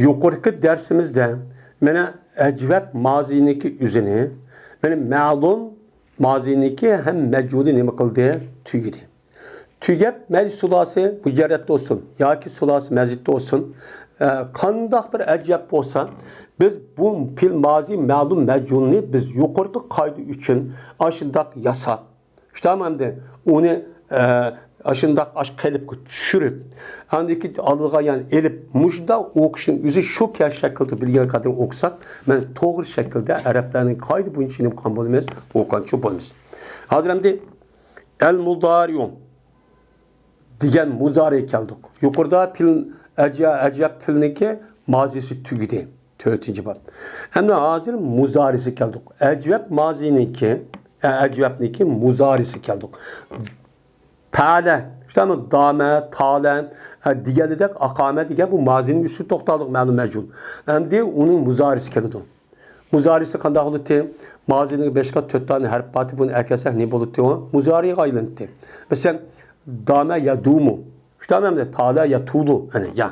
يۇقىرىقى دەرسىمىزدە مانا ئەجۋەب مازىنىڭكى ئۆزىنى، مانا مەلۇم مازىنىڭكى ھەم مەجھۇلى نېمە قىلدى؟ تۈگىدى. تۈگەپ، مەيلى سۇلاسى مۇجەررەت بولسۇن ياكى سۇلاسى مەزىد بولسۇن، ئە، قانداق بىر ئەجۋەب بولسا، بىز بۇ پېئىل مازى مەلۇم مەجھۇلنى بىز يۇقىرىقى قائىدە ئۈچۈن ئاشۇنداق ياساپ، شۇنداقمۇ ئەمدى؟ ئۇنى، ئە، ئاشۇنداق ئاش قېلىپقا چۈشۈرۈپ، ئاندىن كېيىن ئالدىغا يەنە ئېلىپ، مۇشۇنداق ئوقۇشنىڭ ئۆزى شۇ شەكىلدە بىلگەن قەدەر ئوقۇساق، مانا توغرا شەكىلدە ئەرەبلەرنىڭ قائىدە بويىچە نېمە قىلغان بولىمىز؟ ئوقۇغانچۇ بولىمىز. ھازىر ئەمدى ئەل مۇزارىئۇ دېگەن مۇزارىغا كەلدۇق. يۇقىرىدا پېئىل ئەجۋە-، ئەجۋەب پېئىلنىڭكى مازىسى تۈگىدى. تۆتىنچى باب. ئەمدى ھازىر مۇزارىسىگە كەلدۇق. ئەجۋەب مازىنىڭكى، ئە، ئەجۋەبنىڭكى مۇزارىسىگە كەلدۇق. پەئەلە، شۇنداقمۇ؟ دامە، تالە، ئە، دېگەنلىدەك، ئاقامە دېگەن بۇ مازىنىڭ ئۈستىدە توختالدۇق، مەلۇم مەجھۇل. ئەمدى ئۇنىڭ مۇزارىسى كېلىدۇ. مۇزارىسى قانداق بولاتتى؟ مازىنىڭ بېشىغا تۆت دانە ھەرپ بارتى، بۇنى ئەكەلسەك نېمە بولاتتى ئۇ؟ مۇزارىغا ئايلىناتتى. مەسىلەن، دامە يەدۇمۇ. شۇنداقمۇ ئەمدى؟ تالە يەتۇلۇ. ئەنە، يا.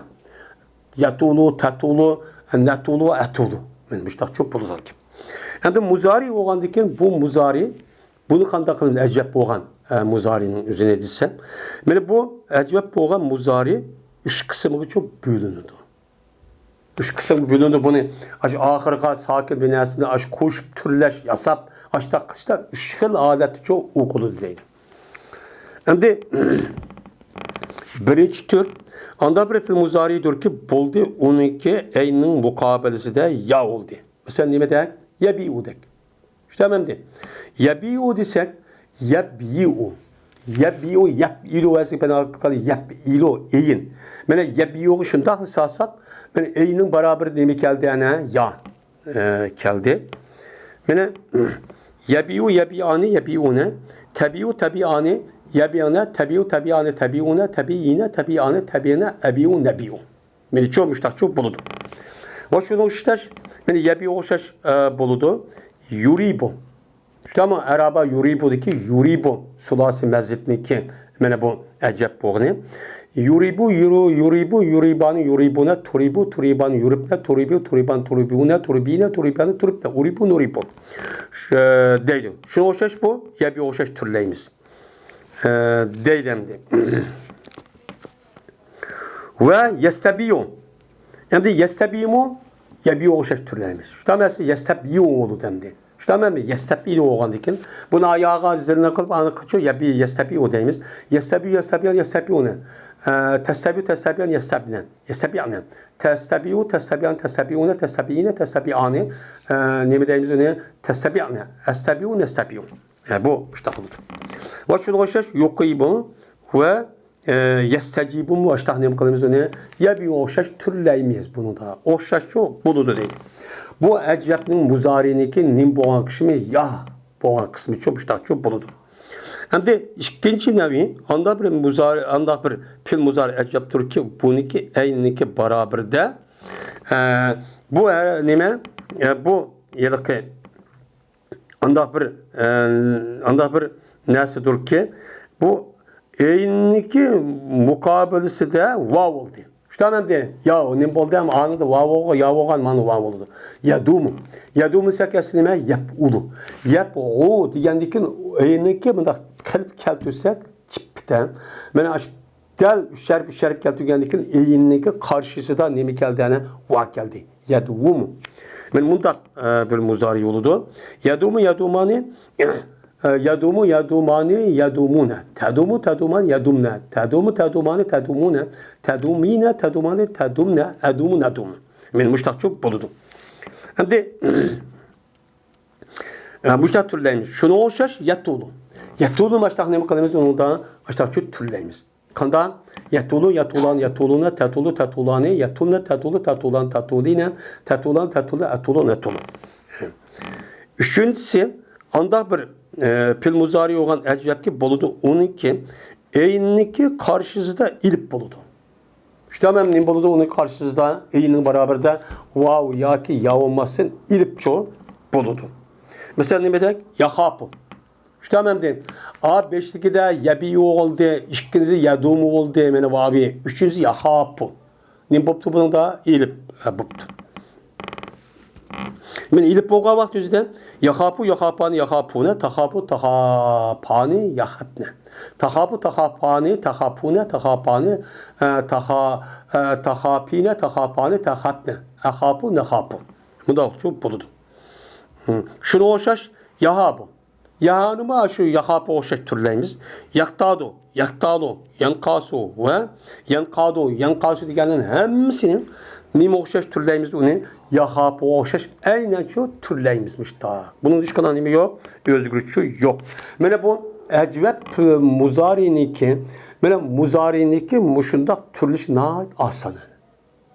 يەتۇلۇ، تەتۇلۇ، نەتۇلۇ، ئەتۇلۇ. مانا مۇشۇنداق چوپ بولىدىغان گەپ. ئەمدى مۇزارى بولغاندىن كېيىن بۇ مۇزارى، بۇنى قانداق قىلىمىز؟ ئەجۋەب بولغان، ئە، مۇزارىنىڭ ئۆزىنى دېسە. مانا بۇ ئەجۋەب بولغان مۇزارى ئۈچ قىسىمغىچە بۆلۈنىدۇ. ئۈچ قىسىمغا بۆلۈنىدۇ. بۇنى ئاشۇ ئاخىرىغا ساكىن بىناسىنى ئاشۇ قوشۇپ تۈرلەش، ياساپ، ئاشۇنداق قىلىشتا ئۈچ خىل ھالەتتىچۇ ئوقۇلىدۇ دەيدۇ. ئەمدى بىرىنچى تۈر، ئانداق بىر پېئىل مۇزارىدۇركى، بولدى، ئۇنىڭكى ئەينىڭ مۇقابىلىسىدە يا بولدى. مەسىلەن، نېمە دەك؟ يەبىئۇدەك. شۇنداقمۇ ئەمدى؟ يەبىئۇ دېسەك، يەبيىئۇ. يەبيىئۇ، يەپئىلۇ ۋەزىگە پەنا قىلىپ، يەپئىلۇ، ئەين. مانا يەبيىئۇغا شۇنداقلا سالساق، مانا ئەينىڭ بارابىرى نېمە كەلدى ئەنە؟ يا، ئە، كەلدى. مانا يەبيىئۇ، يەبيىئانى، يەبيىئۇنە. تەبيىئۇ، تەبيىئانى، يەبيىئانە. تەبيىئۇ، تەبيىئانى، تەبيىئۇنە. تەبيىئىنە، تەبيىئانى، تەبيىئىنە. ئەبيىئۇ، نەبيىئۇ. مانا چوڭ مۇشتاقچۇ بولىدۇ. ۋە شۇنىڭغا ئوخشاش، مانا يەبيىئۇغا ئوخشاش، ئە، بولىدۇ. يۇرىبۇ. شۇنداقمۇ؟ ئەرەبا يۇرىبۇدىكى يۇرىبۇ سۇلاسى مەزىدنىڭكى مانا بۇ ئەجۋەب بولغىنى. يۇرىبۇ، يۇرۇ، يۇرىبۇ، يۇرىبانى، يۇرىبۇنە، تۇرىبۇ، تۇرىبان، يۇرىبنە، تۇرىبۇ، تۇرىبان، تۇرىبۇنە، تۇرىبىنە، تۇرىبەنە، تۇرىبنە، ئۇرىبۇ، نۇرىبۇ. شۇ، دەيدۇ. شۇنىڭغا ئوخشاش بۇ، يەبىيغا ئوخشاش تۈرلەيمىز. ئە، دەيدۇ ئەمدى. ۋە يەستەبىيۇ. ئەمدى يەستەبىيۇمۇ، يەبىيۇغا ئوخشاش تۈرلەيمىز. شۇنداق ئەمەس، يەستەبىيۇ بولىدۇ ئەمدى. شۇنداق ئەمەس، يەستەبىيۇ بولغاندىكىن، بۇنى ئاياغا زىرنە قىلىپ، ئانا قىلچۇ يەبىي، يەستەبىيۇ دەيمىز. يەستەبىيۇ، يەستەبىيۇ، يەستەبىيۇنى. ئە، تەستەبىيۇ، تەستەبىيان، يەستەبنە. يەستەبىيانە. تەستەبىيۇ، تەستەبىيان، تەستەبىيۇنە، تەستەبىيىنە، تەستەبىيانى. ئە، نېمە دەيمىز ئۇنى؟ تەستەبىيانە. ئەستەبىيۇ، نەستەبىيۇ. ئە، بۇ مۇشۇنداق بولىدۇ. ۋە شۇنىڭغا ئوخشاش يۇقىبۇ ۋە، ئە، يەستەجىبۇمۇ ئاشتاق نېمە قىلىمىز ئۇنى؟ يەبىيغا ئوخشاش تۈرلەيمىز بۇنىڭدا. ئوخشاشچۇ بولىدۇ دەيدۇ. بۇ ئەجۋەبنىڭ مۇزارىنىڭكى نېمە بولغان قىسمى؟ يا بولغان قىسمىچۇ مۇشۇنداقچۇ بولىدۇ. ئەمدى ئىككىنچى نەۋى، ئانداق بىر مۇزارى، ئانداق بىر پېئىل مۇزارى ئەجۋەبتۇركى، بۇنىڭكى ئەينىنىڭكى بارابىرىدە، ئە، بۇ، ئە، نېمە؟ ئە، بۇ ھېلىقى ئانداق بىر، ئە، ئانداق بىر نەرسىدۇركى، بۇ ئەينىنىڭكى مۇقابىلىسىدە ۋاۋ بولدى. شۇنداق ئەمدى، يا، نېمە بولدى؟ ئەمما ئانىدا ۋاۋ بولغان، يا بولغان، مانا ۋاۋ بولىدۇ. يەدۇمۇ. يەدۇمۇ دېسەك ئەسلى نېمە؟ يەپئۇلۇ. يەپئۇ دېگەندىكىن ئەينىكى مۇنداق قىلىپ كەلتۈرسەك، چىپ كېتە. مانا ئاشۇ دەل ئۈچ ھەرپ، ئۈچ ھەرپ كەلتۈرگەندىكىن ئەينىكى قارشىسىدا نېمە كەلدى؟ ئەنە ۋاۋ كەلدى. يەدۇمۇ. مانا مۇنداق، ئە، بىر مۇزارى بولىدۇ. يەدۇمۇ، يەدۇمانى، ئە، يەدۇمۇ، يەدۇمانى، يەدۇمۇنە. تەدۇمۇ، تەدۇمان، يەدۇمنە. تەدۇمۇ، تەدۇمانى، تەدۇمۇنە. تەدۇمىنە، تەدۇمانى، تەدۇمنە. ئەدۇمۇ، نەدۇمۇ. مانا مۇشۇنداقچۇ بولىدۇ. ئەمدى، ئە، مۇشۇنداق تۈرلەيمىز. شۇنىڭغا ئوخشاش يەتۇلۇ. يەتۇلۇ مۇشۇنداق نېمە قىلىمىز؟ ئۇنىڭدا مۇشۇنداقچۇ تۈرلەيمىز. قانداق؟ يەتۇلۇ، يەتۇلان، يەتۇلۇنە، تەتۇلۇ، تەتۇلانى، يەتۇلنە، تەتۇلۇ، تەتۇلان، تەتۇلىنە، تەتۇلان، تەتۇلۇ، ئەتۇلۇن، ئەتۇلۇ. ئۈچىنچىسى، ئانداق بىر، ئە، پېئىل مۇزارى بولغان ئەجۋەبكى بولىدۇ، ئۇنىڭكى ئەينىكى قارشىسىدا ئېلىپ بولىدۇ. شۇنداق ئەمدى نېمە بولىدۇ؟ ئۇنىڭ قارشىسىدا ئەينىنىڭ بارابىرىدا ۋاۋ ياكى يا بولماستىن ئېلىپچۇ بولىدۇ. مەسىلەن، نېمە دەك؟ ياخاپۇ. شۇنداق ئەمدى، ئا، بېشىدىكىدە يەبىيۇ بولدى، ئىككىنچىسى يەدۇمۇ بولدى، مانا ۋاۋى، ئۈچىنچىسى ياخاپۇ. نېمە بوپتۇ بۇنىڭدا؟ ئېلىپ، ھە، بوپتۇ. مانا ئېلىپ بولغان ۋاقىت ئۆزىدە ياخاپۇ، ياخاپانى، ياخاپۇنە، تاخاپۇ، تاخاپانى، ياخەپنە. تاخاپۇ، تاخاپانى، تاخاپۇنە، تاخاپانى، ئە، تاخا-، ئە، تاخاپىنە، تاخاپانى، تاخەپنە. ئەخاپۇ، نەخاپۇ. مۇنداقچۇ بولىدۇ. ھىم. شۇنىڭغا ئوخشاش ياھابۇ. ياھانىمۇ شۇ ياخاپۇغا ئوخشاش تۈرلەيمىز. ياقتادۇ، ياقتالۇ، يانقاسۇ ۋە يانقادۇ، يانقاسۇ دېگەننىڭ ھەممىسىنى نېمىگە ئوخشاش تۈرلەيمىز؟ ئۇنى ياخاپۇغا ئوخشاش ئەينەن شۇ تۈرلەيمىز مۇشۇنداق. بۇنىڭدا ھېچقانداق نېمە يوق؟ ئۆزگىرىش يوق. مانا بۇ ئەجۋەب مۇزارىنىكى، مانا مۇزارىنىكى مۇشۇنداق تۈرلىشى ناھايىتى ئاسان.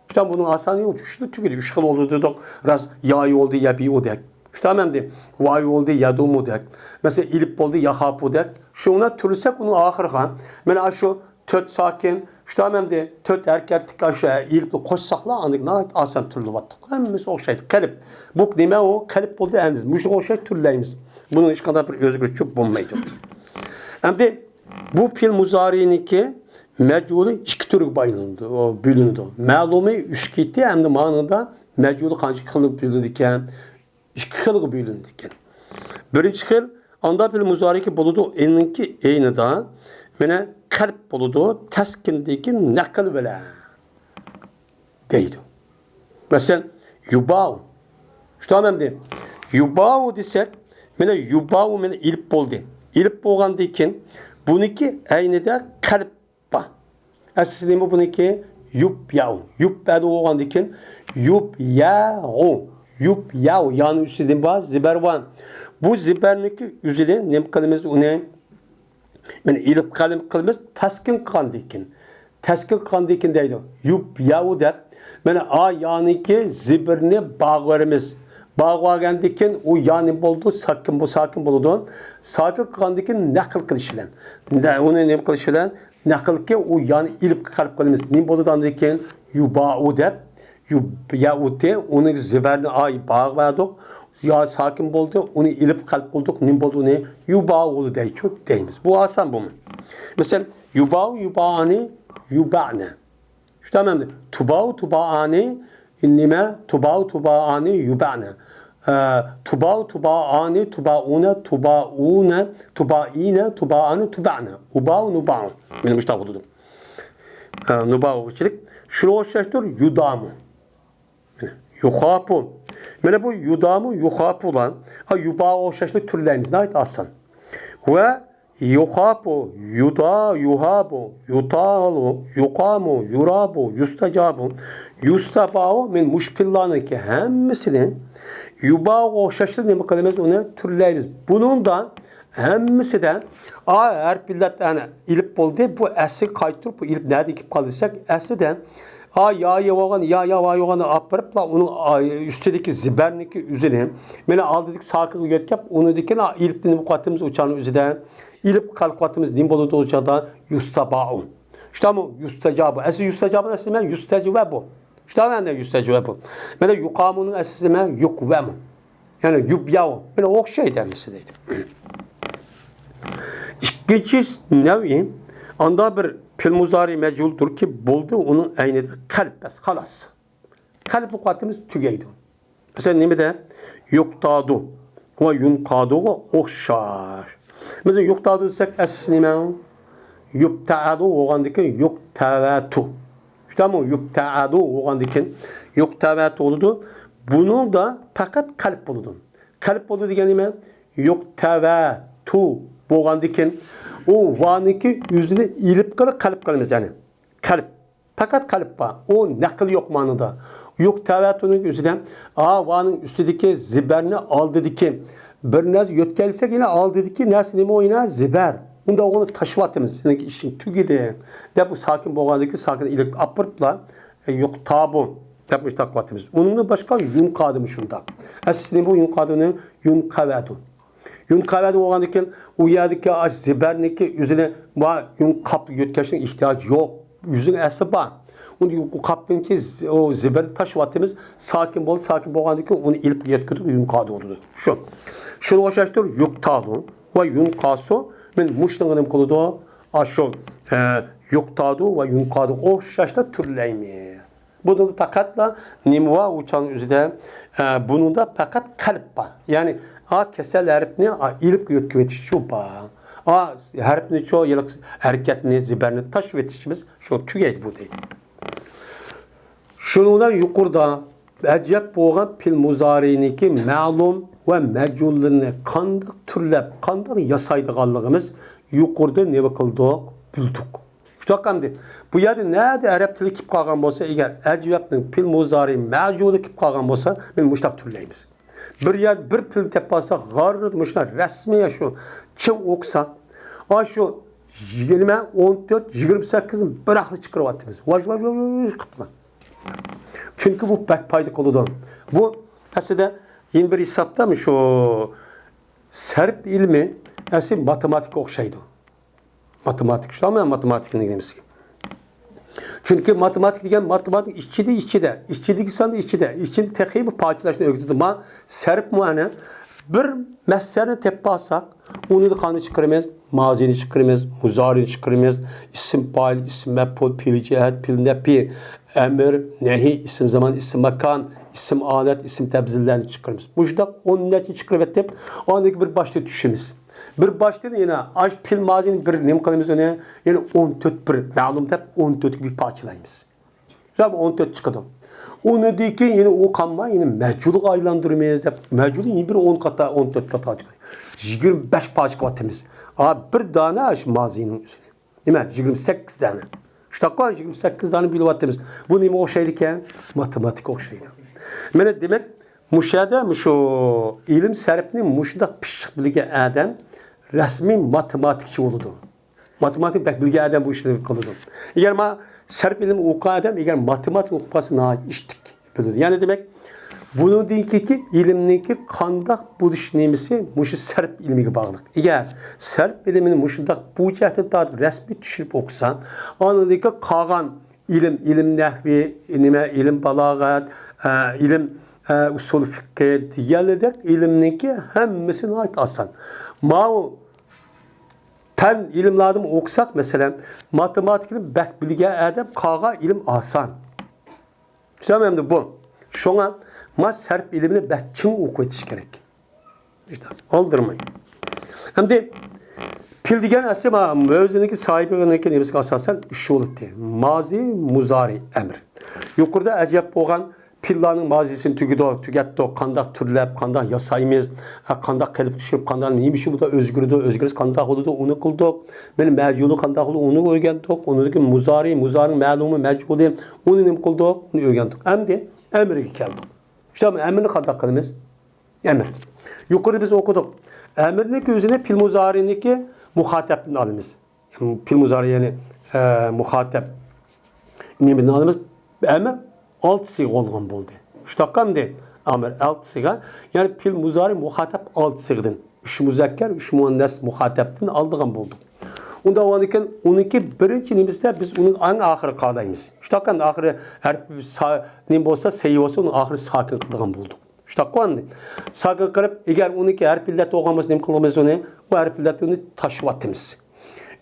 شۇنداق بۇنىڭ ئاسانى يوق. ئۈچ خىل تۈگىدى. ئۈچ خىل بولىدۇ دېدۇق. راست، ياي بولدى، يەبىيۇدەك. شۇنداق ئەمدى ۋاي بولدى، يەدۇمۇدەك. مەسىلەن، ئېلىپ بولدى، ياخاپۇدەك. شۇنى تۈرلىسەك ئۇنىڭ ئاخىرىغا، مانا شۇ تۆت ساكىن، شۇنداق ئەمدى تۆت ھەرىكەتلىك شۇ ئېلىپنى قوشساقلا، ئاندىن ناھايىتى ئاسان تۈرلۈۋاتتۇق. ھەممىسى ئوخشايدۇ. قەلب. بۇ نېمە ئۇ؟ قەلب بولدى ئەمدى. مۇشۇنىڭغا ئوخشاش تۈرلەيمىز. بۇنىڭ ھېچقانداق بىر ئۆزگىرىشى بولمايدۇ. ئەمدى بۇ پېئىل مۇزارىنىڭكى مەجھۇلى ئىككى تۈرگە بايلىنىدۇ، بۆلۈنىدۇ. مەلۇمى ئۈچ قېتى ھەمدە مانىدا مەجھۇلى قانچە خىلغا بۆلۈنىدىكەن؟ ئىككى خىلغا بۆلۈنىدىكەن. بىرىنچى خىل، ئاندا پېئىل مۇزارىكى بولىدۇ، ئېنىڭكى ئېنىدا، مانا، قەلب بولىدۇ، تەسكىندىكى نەقىل بىلەن. دەيدۇ. مەسىلەن، يۇباۋ. شۇنداق ئەمدى، يۇباۋ دېسەك، مانا يۇباۋ مانا ئېلىپ بولدى. ئېلىپ بولغاندىن كېيىن، بۇنىڭكى ئەينىدە قەلب بار. ئەسلىسى نېمە بۇنىڭكى؟ يۇب ياۋ. يۇب ياۋ بولغاندىن كېيىن، يۇب ياغۇ. يۇب ياۋ. يانىڭ ئۈستىدىن بار، زىبەر بار. بۇ زىبەرنىڭكى ئۆزىدىن نېمە قىلىمىز ئۇنى؟ مانا ئېلىپ قەلب قىلىمىز، تەسكىن قىلغاندىن كېيىن. تەسكىن قىلغاندىن كېيىن دەيدۇ. يۇب ياۋۇ دەپ. مانا ئا يانىكى زىبىرنى باغلىۋېرىمىز. باغلىۋالغاندىن كېيىن ئۇ يا نېمە بولىدۇ؟ ساكىن، بۇ ساكىن بولىدۇ. ساكىن قىلغاندىن كېيىن نەقىل قىلىش بىلەن. نە-، ئۇنى نېمە قىلىش بىلەن؟ نەقىلكى ئۇ يانى ئېلىپ قەلب قىلىمىز. نېمە بولىدۇ ئاندىن كېيىن؟ يۇباۋۇ دەپ. يۇب ياۋۇتى، ئۇنىڭ زىبەرنى ئاي باغلىۋەردۇق. يا ساكىن بولدى، ئۇنى ئېلىپ قەلب قىلدۇق. نېمە بولدى ئۇنى؟ يۇباۋۇ دەيچۇ دەيمىز. بۇ ئاسان بۇمۇ. مەسىلەن، يۇباۋۇ، يۇبائانى، يۇبەئنە. شۇ تامامدا. تۇباۋۇ، تۇبائانى، نېمە؟ تۇباۋۇ، تۇبائانى، يۇبەئنە. ئە، تۇباۋۇ، تۇبائانى، تۇبائۇنە، تۇبائۇنە، تۇبائىنە، تۇبائانى، تۇبەئنە. ئۇباۋۇ، نۇباۋۇ. مانا مۇشۇنداق بولىدۇ. ئە، نۇباۋۇغىچىلىك. شۇنىڭغا ئوخشاشتۇر، يۇدامۇ. مانا، يۇخاپۇ. مانا بۇ يۇدامۇ، يۇخاپۇلار. ئا، يۇباغا ئوخشاشلا تۈرلەيمىز. ناھايىتى ئاسان. ۋە يۇخاپۇ، يۇدا، يۇھابۇ، يۇتالۇ، يۇقامۇ، يۇرابۇ، يۇستەجابۇ، يۇستەباۋۇ. مانا مۇشۇ پىللارنىڭكى ھەممىسىنى يۇباغا ئوخشاشلا نېمە قىلىمىز؟ ئۇنى تۈرلەيمىز. بۇنىڭدا ھەممىسىدە ئا ھەرپى ئىللەت، ئەنە، ئېلىپ بولدى. بۇ ئەسلىگە قايتۇرۇپ، بۇ ئېلىپ نەدىن كېلىپ قالدى دېسەك، ئەسلىدە ئا يا يا بولغان، يا يا ۋا بولغان ئاپىرىپلا ئۇنىڭ، ئا، ئۈستىدىكى زىبەرنىڭكى ئۆزىنى، مانا ئالدىدىكى ساكىنغا يۆتكەپ، ئۇنىڭدىن كېيىن ئا ئېلىپنى نېمە قىلىۋاتىمىز؟ ئۇچارنىڭ ئۆزىدە ئېلىپ قالقىۋاتىمىز. نېمە بولىدۇ ئۇچاردا؟ يۇستابائۇ. شۇنداقمۇ؟ يۇستەجابۇ. ئەسلى يۇستەجابۇ ئەسلى نېمە؟ يۇستەجۋەبۇ. شۇنداقمۇ؟ ئەنە يۇستەجۋەبۇ. مانا يۇقامۇنىڭ ئەسلىسى نېمە؟ يۇقۋەمۇ. يەنى يۇبياۋ. مانا ئوخشايدۇ ھەممىسى دەيدۇ. ئىككىنچى نەۋئى، ئاندا بىر پېئىل مۇزارى مەجھۇلدۇركى، بولدى، ئۇنىڭ ئەينىدە قەلب بەس، خالاس. قەلبنى قاتىمىز تۈگەيدۇ. مەسىلەن، نېمىدە؟ يۇقتادۇ ۋە يۇنقادۇغا ئوخشاش. مەسىلەن، يۇقتادۇ دېسەك، ئەسلىسى نېمە؟ يۇبتەئەدۇ بولغاندىن كېيىن يۇقتەۋەتۇ. شۇنداقمۇ؟ يۇبتەئەدۇ بولغاندىن كېيىن يۇقتەۋەتۇ بولىدۇ. بۇنىڭدا پەقەت قەلب بولىدۇ. قەلب بولىدۇ دېگەن نېمە؟ يۇقتەۋەتۇ بولغاندىن كېيىن ئۇ ۋانىڭكى ئۆزىنى ئېلىپ قېلىپ قەلب قىلىمىز، يەنى. قەلب. پەقەت قەلب بار. ئۇ نەقىل يوق مەنىدە. يۇقتەۋەتۇنىڭ ئۆزىدە، ئا، ۋانىڭ ئۈستىدىكى زىبەرنى ئالدىدىكى بىر نەرسە يۆتكەلسەك، يەنە ئالدىدىكى نەرسە نېمە ئۇ يەنە؟ زىبەر. ئۇندا ئۇنى تاشلىۋاتىمىز. سېنىڭكى ئىشىڭ تۈگىدى، دەپ، ئۇ ساكىن بولغاندىكى ساكىن ئېلىپ ئاپىرىپلا، ئە، يۇقتابۇ دەپ مۇشۇنداق قىلىۋاتىمىز. ئۇنىڭدىن باشقا يۇنقادۇ مۇشۇنداق. ئەسلى نېمە بۇ يۇنقادۇنىڭ؟ يۇنقەۋەدۇ. يۇنقەۋەدۇ بولغاندىن كېيىن ئۇ يەردىكى ئاش زىبەرنىڭكى ئۆزىنى ۋە يۇنقاپ يۆتكەشنىڭ ئېھتىياجى يوق. ئۆزىنىڭ ئەسلى بار. ئۇنى يۇ-، قاپتىنكى ز-، ئۇ زىبەرنى تاشلىۋاتىمىز. ساكىن بولدى، ساكىن بولغاندىن كېيىن ئۇنى ئېلىپ يەتكۈزدۇق، يۇنقادۇ بولىدۇ. شۇ. شۇنىڭغا ئوخشاشتۇر، يۇقتادۇ ۋە يۇنقاسۇ. مەن مۇشۇنىڭغا نېمە قىلىدۇ؟ ئاشۇ، ئە، يۇقتادۇ ۋە يۇنقادۇ ئوخشاشلا تۈرلەيمىز. بۇنىڭدا پەقەتلا نېمە بار؟ ئۇ چاغنىڭ ئۆزىدە، ئە، بۇنىڭدا پەقەت قەلب بار. يەنى، ئا، كېسەل ھەرپنى، ئا، ئېلىپ يۆتكىۋېتىش شۇ بار. ئا، ھەرپنى شۇ ھېلىقى ھەرىكەتنى، زىبەرنى تاشلىۋېتىشىمىز شۇ تۈگەيدۇ بۇ دەيدۇ. شۇنىڭ بىلەن يۇقىرىدا ئەجەب بولغان پېئىل مۇزارىنىڭكى مەلۇم ۋە مەجھۇللىرىنى قانداق تۈرلەپ، قانداق ياسايدىغانلىقىمىز يۇقىرىدا نېمە قىلدۇق؟ بىلدۇق. شۇنداق ئەمدى بۇ يەردە نەدە ئەرەب تىلى كېلىپ قالغان بولسا، ئەگەر ئەجۋەبنىڭ پېئىل مۇزارى مەجھۇلى كېلىپ قالغان بولسا، مانا مۇشۇنداق تۈرلەيمىز. بىر يەردە بىر پېئىلنى تېپىپ قالساق، غاررىدا مۇشۇنداق رەسمىي شۇ چىڭ ئوقۇسا، ئاشۇ يىگىرمە، ئون تۆت، يىگىرمە سەككىزنى بىراقلا چىقىرىۋاتىمىز. ۋاژ، ۋاژ، ۋاژ، ۋاژ قىپلا. چۈنكى بۇ بەك پايدا قىلىدۇ. بۇ ئەسلىدە يەنە بىر ھېسابتا شۇ سەرپ ئىلمى ئەسلى ماتېماتىكىغا ئوخشايدۇ. ماتېماتىكا، شۇنداقمۇ؟ ماتېماتىكىنىڭ نېمىسى. چۈنكى ماتېماتىكا دېگەن ماتېماتىكا ئىچىدە، ئىچىدە، ئىچىدىكى ساندا ئىچىدە، ئىچىدە تېخىمۇ پارچىلاشنى ئۆگىتىدۇ. ما سەرپمۇ ئەنە بىر مەسەلىنى تېپىپ ئالساق، ئۇنى قانداق چىقىرىمىز؟ مازىنى چىقىرىمىز، مۇزارىنى چىقىرىمىز، ئىسىم پائىل، ئىسىم مەپئۇل، پېئىل جەھەت، پېئىل نەپى، ئەمىر، نەھى، ئىسىم زامان، ئىسىم ماكان، ئىسىم ھالەت، ئىسىم تەبدىللەرنى چىقىرىمىز. مۇشۇنداق ئون نەچچە چىقىرىۋەتتىم، ئاندىن كېيىن بىر باشتا چۈشىمىز. بىر باشتىن يەنە ئاش پېئىل مازىنى بىر نېمە قىلىمىز ئۇنى؟ يەنە ئون تۆت بىر مەلۇم دەپ ئون تۆتكە بىر پارچىلايمىز. شۇنداق ئون تۆت چىقىدۇ. ئۇنىڭدىن كېيىن يەنە ئۇ قالماي، يەنە مەجھۇلغا ئايلاندۇرىمىز دەپ، مەجھۇلنى يەنە بىر ئون قاتا، ئون تۆت قاتا چىقىدۇ. يىگىرمە بەش پارچە قىلىۋاتىمىز. ئا، بىر دانە ئاشۇ مازىنىڭ ئۆزىنى. نېمە؟ يىگىرمە سەككىز دانە. شۇنداققۇ، يىگىرمە سەككىز دانە بۆلۈۋاتىمىز. بۇ نېمىگە ئوخشايدىكەن؟ ماتېماتىكىغا ئوخشايدۇ. مانا دېمەك، مۇشۇ يەردە مۇشۇ ئىلىم سەرپنى مۇشۇنداق پىششىق بىلگەن ئادەم رەسمىي ماتېماتىكچى بولىدۇ. ماتېماتىكا بەك بىلگەن ئادەم بۇ ئىشنى قىلىدۇ. ئەگەر ما سەرپ ئىلىم ئوقۇغان ئادەم، ئەگەر ماتېماتىكا ئوقۇپ قالسا، ناھايىتى ئىشتىك بىلىدۇ. يەنى دېمەك، بۇنىڭدىن كېيىنكى ئىلىمنىڭكى قانداق بولۇش نېمىسى مۇشۇ سەرپ ئىلمىگە باغلىق. ئەگەر سەرپ ئىلمىنى مۇشۇنداق بۇ جەھەتتىن تارتىپ رەسمىي چۈشىنىپ ئوقۇسا، ئاندىن كېيىن قالغان ئىلىم، ئىلىم نەھۋى، نېمە، ئىلىم بالاغەت، ئە، ئىلىم، ئە، ئۇسۇل فىقھى دېگەنلىدەك ئىلىمنىڭكى ھەممىسى ناھايىتى ئاسان. ماۋۇ پەن ئىلىملاردىمۇ ئوقۇساق، مەسىلەن، ماتېماتىكىنى بەك بىلگەن ئادەم قالغان ئىلىم ئاسان. چۈشەندىڭىز ئەمدى بۇ؟ شۇڭا ما سەرپ ئىلىمنى بەك چىڭ ئوقۇۋېتىش كېرەك. ئالدىرىماي. ئەمدى پېئىل دېگەن ئەسلى ما-، ئۆزىنىڭكى ساھىبىنىڭكى نېمىسىگە ئاساسەن ئۈچ بولاتتى. مازى، مۇزارى، ئەمىر. يۇقىرىدا ئەجەب بولغان پېئىللارنىڭ مازىسىنى تۈگىدۇق، تۈگەتتۇق، قانداق تۈرلەپ، قانداق ياسايمىز، ھە، قانداق قېلىپ چۈشۈرۈپ، قانداق نېمە ئىش بولىدۇ، ئۆزگىرىدۇ، ئۆزگىرىش قانداق بولىدۇ، ئۇنى قىلدۇق. مانا مەجھۇلى قانداق بولىدۇ، ئۇنى ئۆگەندۇق. ئۇنىڭدىن كېيىن مۇزارى، مۇزارىنىڭ مەلۇمى مەجھۇلى، ئۇنى نېمە قىلدۇق، ئۇنى ئۆگەندۇق. ئەمدى ئەمىرگە كەلدۇق. شۇ ئەمىرنى قانداق قىلىمىز؟ ئەمىر. يۇقىرىدا بىز ئوقۇدۇق. ئەمىرنىڭكى ئۆزىنى پېئىل مۇزارىنىڭكى مۇخاتەبتىن ئالىمىز. پېئىل مۇزارى، يەنى، ئە، مۇخاتەب نېمىدىن ئالىمىز؟ ئەمىر ئالتە سىغا بولغان بولدى. شۇنداققا ئەمدى ئەمىر ئالتە سىغا، يەنى پېئىل مۇزارى مۇخاتەب ئالتە سىغىدىن. ئۈچ مۇزەككەر، ئۈچ مۇئەننەس مۇخاتەبتىن ئالىدىغان بولدۇق. ئۇنداق بولغاندىكىن ئۇنىڭكى بىرىنچى نېمىسىدە بىز ئۇنىڭ ئەڭ ئاخىرى قالدايمىز. شۇنداققا ئەمدى ئاخىرى ھەرپى سا-، نېمە بولسا، سەي بولسا، ئۇنىڭ ئاخىرى ساكىن قىلىدىغان بولدۇق. شۇنداققۇ ئەمدى. ساكىن قىلىپ، ئەگەر ئۇنىڭكى ھەرپ ئىللەت بولغان بولسا، نېمە قىلىمىز ئۇنى؟ ئۇ ھەرپ ئىللەتنى تاشلىۋاتىمىز.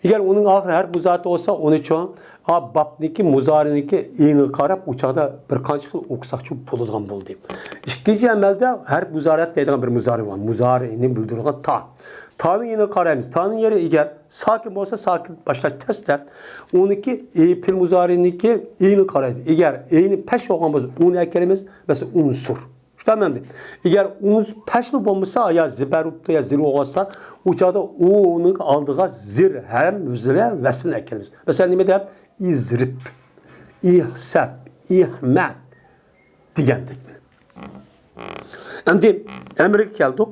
ئەگەر ئۇنىڭ ئاخىرى ھەرپ مۇزارى بولسا، ئۇنى چوڭ، ئا، بابنىڭكى، مۇزارىنىڭكى ئېڭىغا قاراپ، ئۇ چاغدا بىر قانچە خىل ئوقۇساقچۇ بولىدىغان بولدى. ئىككىنچى ئەمەلدە ھەرپ مۇزارىئەت دەيدىغان بىر مۇزارى بار. مۇزارىنى بىلدۈرىدىغان تا. تانىڭ يېنىغا قارايمىز. تانىڭ يېرى ئەگەر ساكىن بولسا، ساكىن باشلاش تەستە. ئۇنىڭكى ئى، پېئىل مۇزارىنىڭكى ئىنى قارايمىز. ئەگەر ئىنى پەش بولغان بولسا، ئۇنى ئەكىرىمىز. مەسىلەن، ئۇنسۇر. شۇنداقمۇ؟ ئەگەر ئۇنسۇر پەشلا بولمىسا، يا زىبەر بوپتۇ، يا زىر بولغانسا، ئۇ چاغدا ئۇنىڭ ئالدىغا زىر ھەم زىر ۋەسلىنى ئەكىرىمىز. مەسىلەن، نېمە دەپ؟ ئىزرىپ، ئىھسەپ، ئىھمەت دېگەندەك. ئەمدى ئەمىرگە كەلدۇق.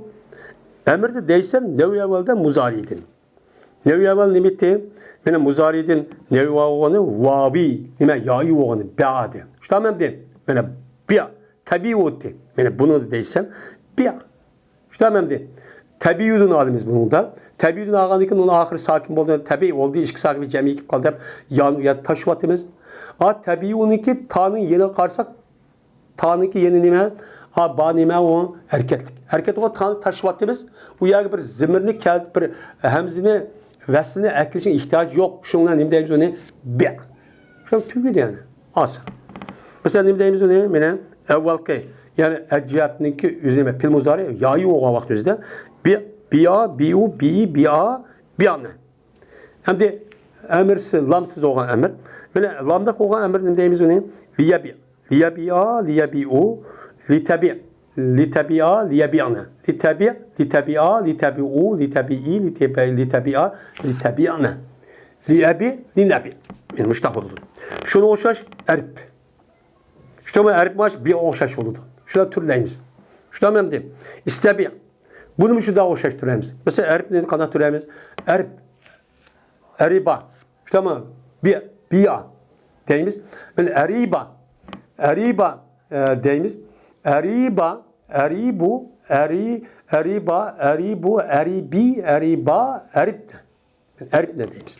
ئەمىردە دەيسەن، نەۋ ئەۋۋەلدە مۇزارىدىن. نەۋ ئەۋۋەل نېمە ئىدى؟ مانا مۇزارىدىن نەۋ بولغىنى ۋاۋى، نېمە، يايى بولغىنى بەدى. شۇنداقمۇ ئەمدى؟ مانا بىيا، تەبىئىي ئۆتتى. مانا بۇنى دەيسەن، بىيا. شۇنداقمۇ ئەمدى؟ تەبىئىيدىن ئالىمىز بۇنىڭدا. تەبىئىيدىن ئالغاندىن كېيىن ئۇنىڭ ئاخىرى ساكىن بولدى. تەبىئىي بولدى، ئىككى ساكىن جەمئىي كېلىپ قالدى دەپ يانى ئۇ يەردە تاشلىۋاتىمىز. ئا، تەبىئىينىڭكى تانىڭ يېنىغا قارىساق، تانىڭكى يەنە نېمە؟ ئا، با نېمە ئۇ؟ ھەرىكەتلىك. ھەرىكەت بولغان تانى تاشلىۋاتىمىز. ئۇ يەرگە بىر زېمىرنى كەلتۈرۈپ، بىر ھەمزىنى، ۋەسلىنى ئەكىرىشنىڭ ئېھتىياجى يوق. شۇنىڭ بىلەن نېمە دەيمىز ئۇنى؟ بىيا. شۇ تۈگىدى يەنى. ئاسان. مەسىلەن، نېمە دەيمىز ئۇنى؟ مانا ئەۋۋەلقى، يەنى ئەجەبنىڭكى ئۆزى نېمە؟ پېئىل مۇزارى يايى بولغان ۋاقىت ئۆزىدە. بىيا، بىيا، بىيۇ، بىيى، بىيا، بىيانى. ئەمدى ئەمىرسىز، لامسىز بولغان ئەمىر. مانا لامدا بولغان ئەمىر نېمە دەيمىز ئۇنى؟ لىيەبىئ. لىيەبىئا، لىيەبىئۇ، لىتەبىئ. لىتەبىئا، لىيەبىئنى. لىتەبىئ، لىتەبىئا، لىتەبىئۇ، لىتەبىئى، لىتەبىئا، لىتەبىئنى. لىئەبىئ، لىنەبىئ. مانا مۇشۇنداق بولىدۇ. شۇنىڭغا ئوخشاش ئەرىب. شۇنداقمۇ ئەرىب ماش بىيا ئوخشاش بولىدۇ. شۇنداق تۈرلەيمىز. شۇنداقمۇ ئەمدى؟ ئىستەبىئ. بۇنىمۇ شۇنداق ئوخشاش تۈرلەيمىز. مەسىلەن، ئەرىبنى قانداق تۈرلەيمىز؟ ئەرىب. ئەرىبا. شۇنداقمۇ؟ بىيا، بىيا دەيمىز. مانا ئەرىبا. ئەرىبا، ئە، دەيمىز. ئەرىبا، ئەرىبۇ، ئەرى، ئەرىبا، ئەرىبۇ، ئەرىبى، ئەرىبا، ئەرىب. ئەرىبنى دەيمىز.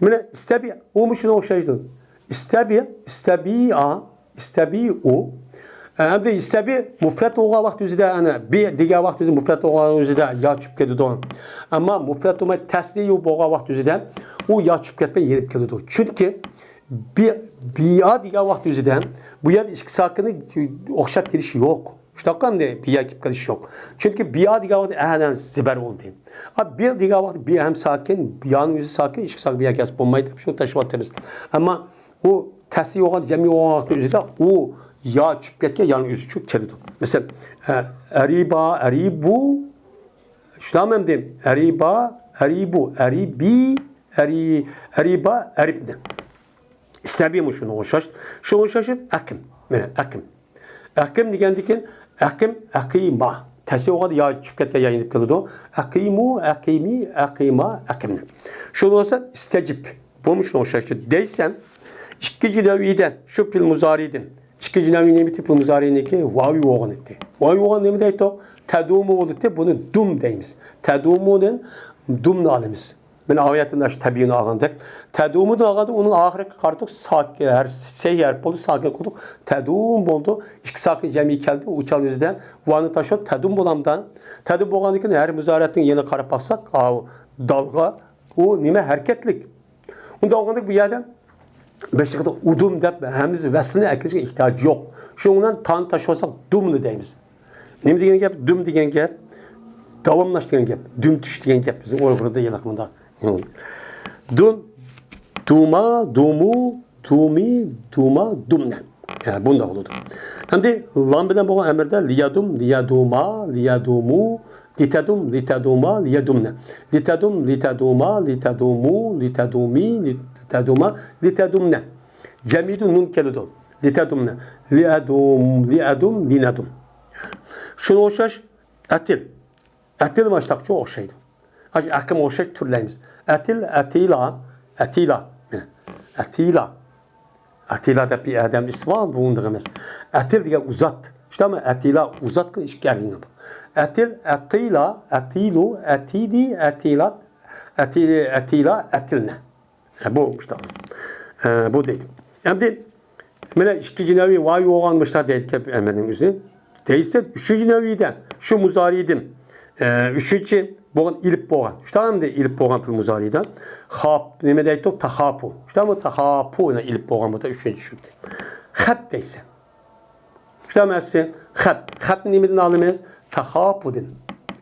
مانا ئىستەبىئ، ئۇمۇ شۇنىڭغا ئوخشايدۇ. ئىستەبىئ، ئىستەبىئا، ئىستەبىئۇ. ئە، ئەمدى ئىستەبىئ مۇپرەت بولغان ۋاقىت ئۆزىدە، ئەنە، بى دېگەن ۋاقىت ئۆزىدە مۇپرەت بولغان ئۆزىدە يا چۈشۈپ كېتىدۇ. ئەمما مۇپرەت بولماي تەسنىيە بولغان ۋاقىت ئۆزىدە ئۇ يا چۈشۈپ كەتمەي يېنىپ كېلىدۇ. چۈنكى بى، بىيا دېگەن ۋاقىت ئۆزىدە بۇ يەردە ئىككى ساكىنى ئوخشاپ كېلىشى يوق. شۇنداققۇ ئەمدى بىيا كېلىپ قېلىشى يوق. چۈنكى بىيا دېگەن ۋاقىتتا ئەنە زىبەر بولدى. ئا، بىيا دېگەن ۋاقىتتا بىيا ھەم ساكىن، بىيانىڭ ئۆزى ساكىن، ئىككى ساكىن بىيا كەلسە بولمايدۇ دەپ شۇنى تاشلىۋاتىمىز. ئەمما ئۇ تەسنىيە بولغان، جەمئىي بولغان ۋاقىتنىڭ ئۆزىدە ئۇ يا چۈشۈپ كەتكەن، يانىڭ ئۆزى چۈشۈپ كېلىدۇ. مەسىلەن، ئە، ئەرىبا، ئەرىبۇ، شۇنداقمۇ ئەمدى؟ ئەرىبا، ئەرىبۇ، ئەرىبى، ئەرى-، ئەرىبا، ئەرىبنى. ئىستەبىئمۇ شۇنىڭغا ئوخشاش. شۇنىڭغا ئوخشاش ئەقىم. مانا ئەقىم. ئەقىم دېگەندىن كېيىن ئەقىم، ئەقىما. تەسنىيە بولغاندا يا چۈشۈپ كەتكەن يا يېنىپ كېلىدۇ. ئەقىمۇ، ئەقىمى، ئەقىما، ئەقىمنى. شۇ بولسا ئىستەجىب. بۇمۇ شۇنىڭغا ئوخشاش. دەيسەن، ئىككىنچى نەۋئىدە شۇ پېئىل مۇزارىدىن. ئىككىنچى نەۋئى نېمە ئىدى؟ پېئىل مۇزارىنىڭكى ۋاۋى بولغان ئىدى. ۋاۋى بولغان نېمە دەيتتۇق؟ تەدۇمۇ بولىدۇ. بۇنى دۇم دەيمىز. تەدۇمۇدىن دۇمنى ئالىمىز. مانا ئايەتتىن ئاشۇ تەبىئىينى ئالغاندەك. تەدۇمۇدىن ئالغاندا ئۇنىڭ ئاخىرىغا قارىدۇق، ساك-، ھەر-، سەي ھەرپ بولدى، ساكىن قىلدۇق. تەدۇم بولدى. ئىككى ساكىن جەمئىي كەلدى. ئۇ چاغنىڭ ئۆزىدە ۋانى تاشلاپ تەدۇم بولامدا. تەدۇم بولغاندىن كېيىن ھەرپ مۇزارىئەتنىڭ يېنىغا قاراپ باقساق، ئاۋۇ دالغا ئۇ نېمە؟ ھەرىكەتلىك. ئۇنداق بولغاندا بۇ يەردە بېشىغا ئۇدۇم دەپ ھەمزە ۋەسلىنى ئەكىرىشكە ئېھتىياج يوق. شۇنىڭ بىلەن تانى تاشلىۋالساق دۇمنى دەيمىز. نېمە دېگەن گەپ؟ دۇم دېگەن گەپ داۋاملاش دېگەن گەپ، دۈم چۈش دېگەن گەپ بىزنىڭ ئۇيغۇردا ھېلىقى مۇنداق. دۇن، دۇما، دۇمۇ، دۇمى، دۇما، دۇمنە. ھە، بۇنداق بولىدۇ. ئەمدى لام بىلەن بولغان ئەمىردە لىيادۇم، لىيادۇما، لىيادۇمۇ، لىتەدۇم، لىتەدۇما، لىيەدۇمنە. لىتەدۇم، لىتەدۇما، لىتەدۇمۇ، لىتەدۇمى، لىتەدۇما، لىتەدۇمنە. جەمئىدە نۇن كېلىدۇ. لىتەدۇمنە. لىئەدۇم، لىئەدۇم، لىنەدۇم. شۇنىڭغا ئوخشاش ئەتىل. ئەتىل ماشتاقچۇ ئوخشايدۇ. ئاشۇ ئەقىمگە ئوخشاش تۈرلەيمىز. ئەتىل، ئەتىلا، ئەتىلا. ئەتىلا. ئەتىلا دەپ بىر ئادەم ئىسمى بار، بۇ ئۇنداق ئەمەس. ئەتىل دېگەن ئۇزات. شۇنداقمۇ؟ ئەتىلا ئۇزاتقىن ئىككى ئەرلىك بار. ئەتىل، ئەتىلا، ئەتىلۇ، ئەتىدى، ئەتىلات، ئەتىلى، ئەتىلا، ئەتىلنە. ھە، بۇ مۇشتاق. ھە، بۇ دەيدۇ. ئەمدى مانا ئىككىنچى نەۋى ۋاي بولغان مۇشتاق دەيدىكەن ئەمىرنىڭ ئۆزى. دەيسە ئۈچىنچى نەۋىدە شۇ مۇزارىدىن، ئە، ئۈچىنچى بولغان ئېلىپ بولغان. شۇنداق ئەمدى ئېلىپ بولغان پېئىل مۇزارىدا. خاپ، نېمە دەيتتۇق؟ تاخاپۇ. شۇنداقمۇ؟ تاخاپۇ، ئېلىپ بولغان بۇ دا ئۈچىنچى شۇ. خەپ دەيسە. شۇنداق ئەمەسسى؟ خەپ. خەپنى نېمىدىن ئالىمىز؟ تاخاپۇدىن.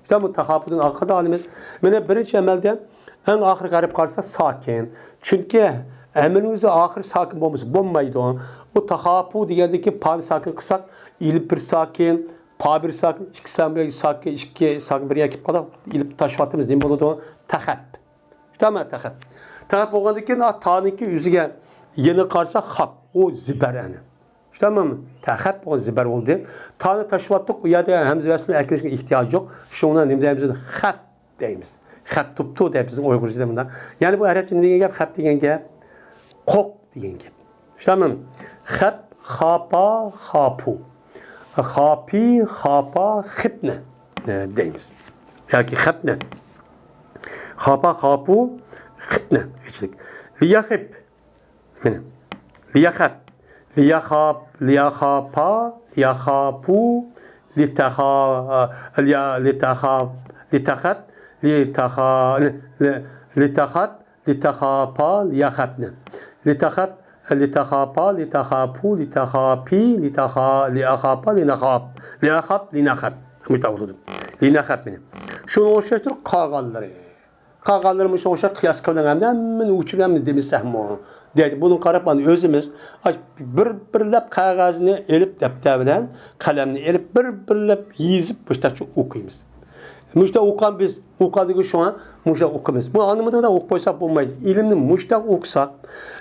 شۇنداقمۇ؟ تاخاپۇدىن ئارقىدا ئالىمىز. مانا بىرىنچى ئەمەلدە ئەڭ ئاخىرقى ھەرپ قارىسا ساكىن. چۈنكى ئەمىرنىڭ ئۆزى ئاخىرى ساكىن بولمىسا بولمايدۇ. ئۇ تاخاپۇ دېگەندىكى پانى ساكىن قىلساق، ئېلىپ بىر ساكىن، پا بىر ساكىن، ئىككى ساكىن بىر ساكىن، ئىككى ساكىن بىر يەرگە كېلىپ قالدى. ئېلىپ تاشلىۋاتىمىز، نېمە بولىدۇ؟ تەخەپ. شۇنداقمۇ؟ تەخەپ. تەخەپ بولغاندىن كېيىن، ئا، تانىڭكى ئۆزىگە يەنە قارىسا خاپ. ئۇ زىبەر ئەنە. شۇنداقمۇ؟ تەخەپ بولغان زىبەر بولدى. تانى تاشلىۋاتتۇق، ئۇ يەردە ھەمزە ۋەسلىنى ئەكىرىشكە ئېھتىياج يوق. شۇڭا نېمە دەيمىز؟ خەپ دەيمىز. خەپ تۇپتۇ دەپ بىزنىڭ ئۇيغۇرچىدا مۇنداق. يەنى بۇ ئەرەبچە نېمە دېگەن گەپ؟ خەپ دېگەن گەپ. قوق دېگەن گەپ. شۇنداقمۇ؟ خەپ، خاپا، خاپۇ. خاپى، خاپا، خىپنە، ئە، دەيمىز. ياكى خەپنە. خاپا، خاپۇ، خىپنە. لىيەخىپ. مانا. لىيەخەپ. لىيەخاپ، لىيەخاپا، لىيەخاپۇ، لىتەخا-، لىيە-، لىتەخاپ، لىتەخەپ، لىتەخا-، لى-، لى-، لىتەخەپ، لىتەخاپا، لىيەخەپنى. لىتەخەپ، لىتەخاپا، لىتەخاپۇ، لىتەخاپى، لىتەخا-، لىئەخاپا، لىنەخاپ، لىئەخاپ، لىنەخەپ. مۇشۇنداق بولىدۇ. لىنەخەپنى. شۇنىڭغا ئوخشاشتۇر قالغانلىرى. قالغانلىرى مۇشۇنىڭغا ئوخشاش قىياس قىلىدىغان ھەمدە ھەممىنى ئۇچۇر ھەمدە دېمىسەكمۇ دەيدۇ. بۇنى قاراپ، مانا ئۆزىمىز بىر-بىرلەپ قەغەزنى ئېلىپ، دەپتەر بىلەن قەلەمنى ئېلىپ، بىر-بىرلەپ يېزىپ، مۇشۇنداقچە ئوقۇيمىز. مۇشۇنداق ئوقۇغان بىز، ئوقۇغاندىكىن شۇڭا مۇشۇنداق ئوقۇيمىز. بۇ ئاندىن مۇنداق ئوقۇپ قويساق بولمايدۇ. ئىلىمنى مۇشۇنداق ئوقۇساق،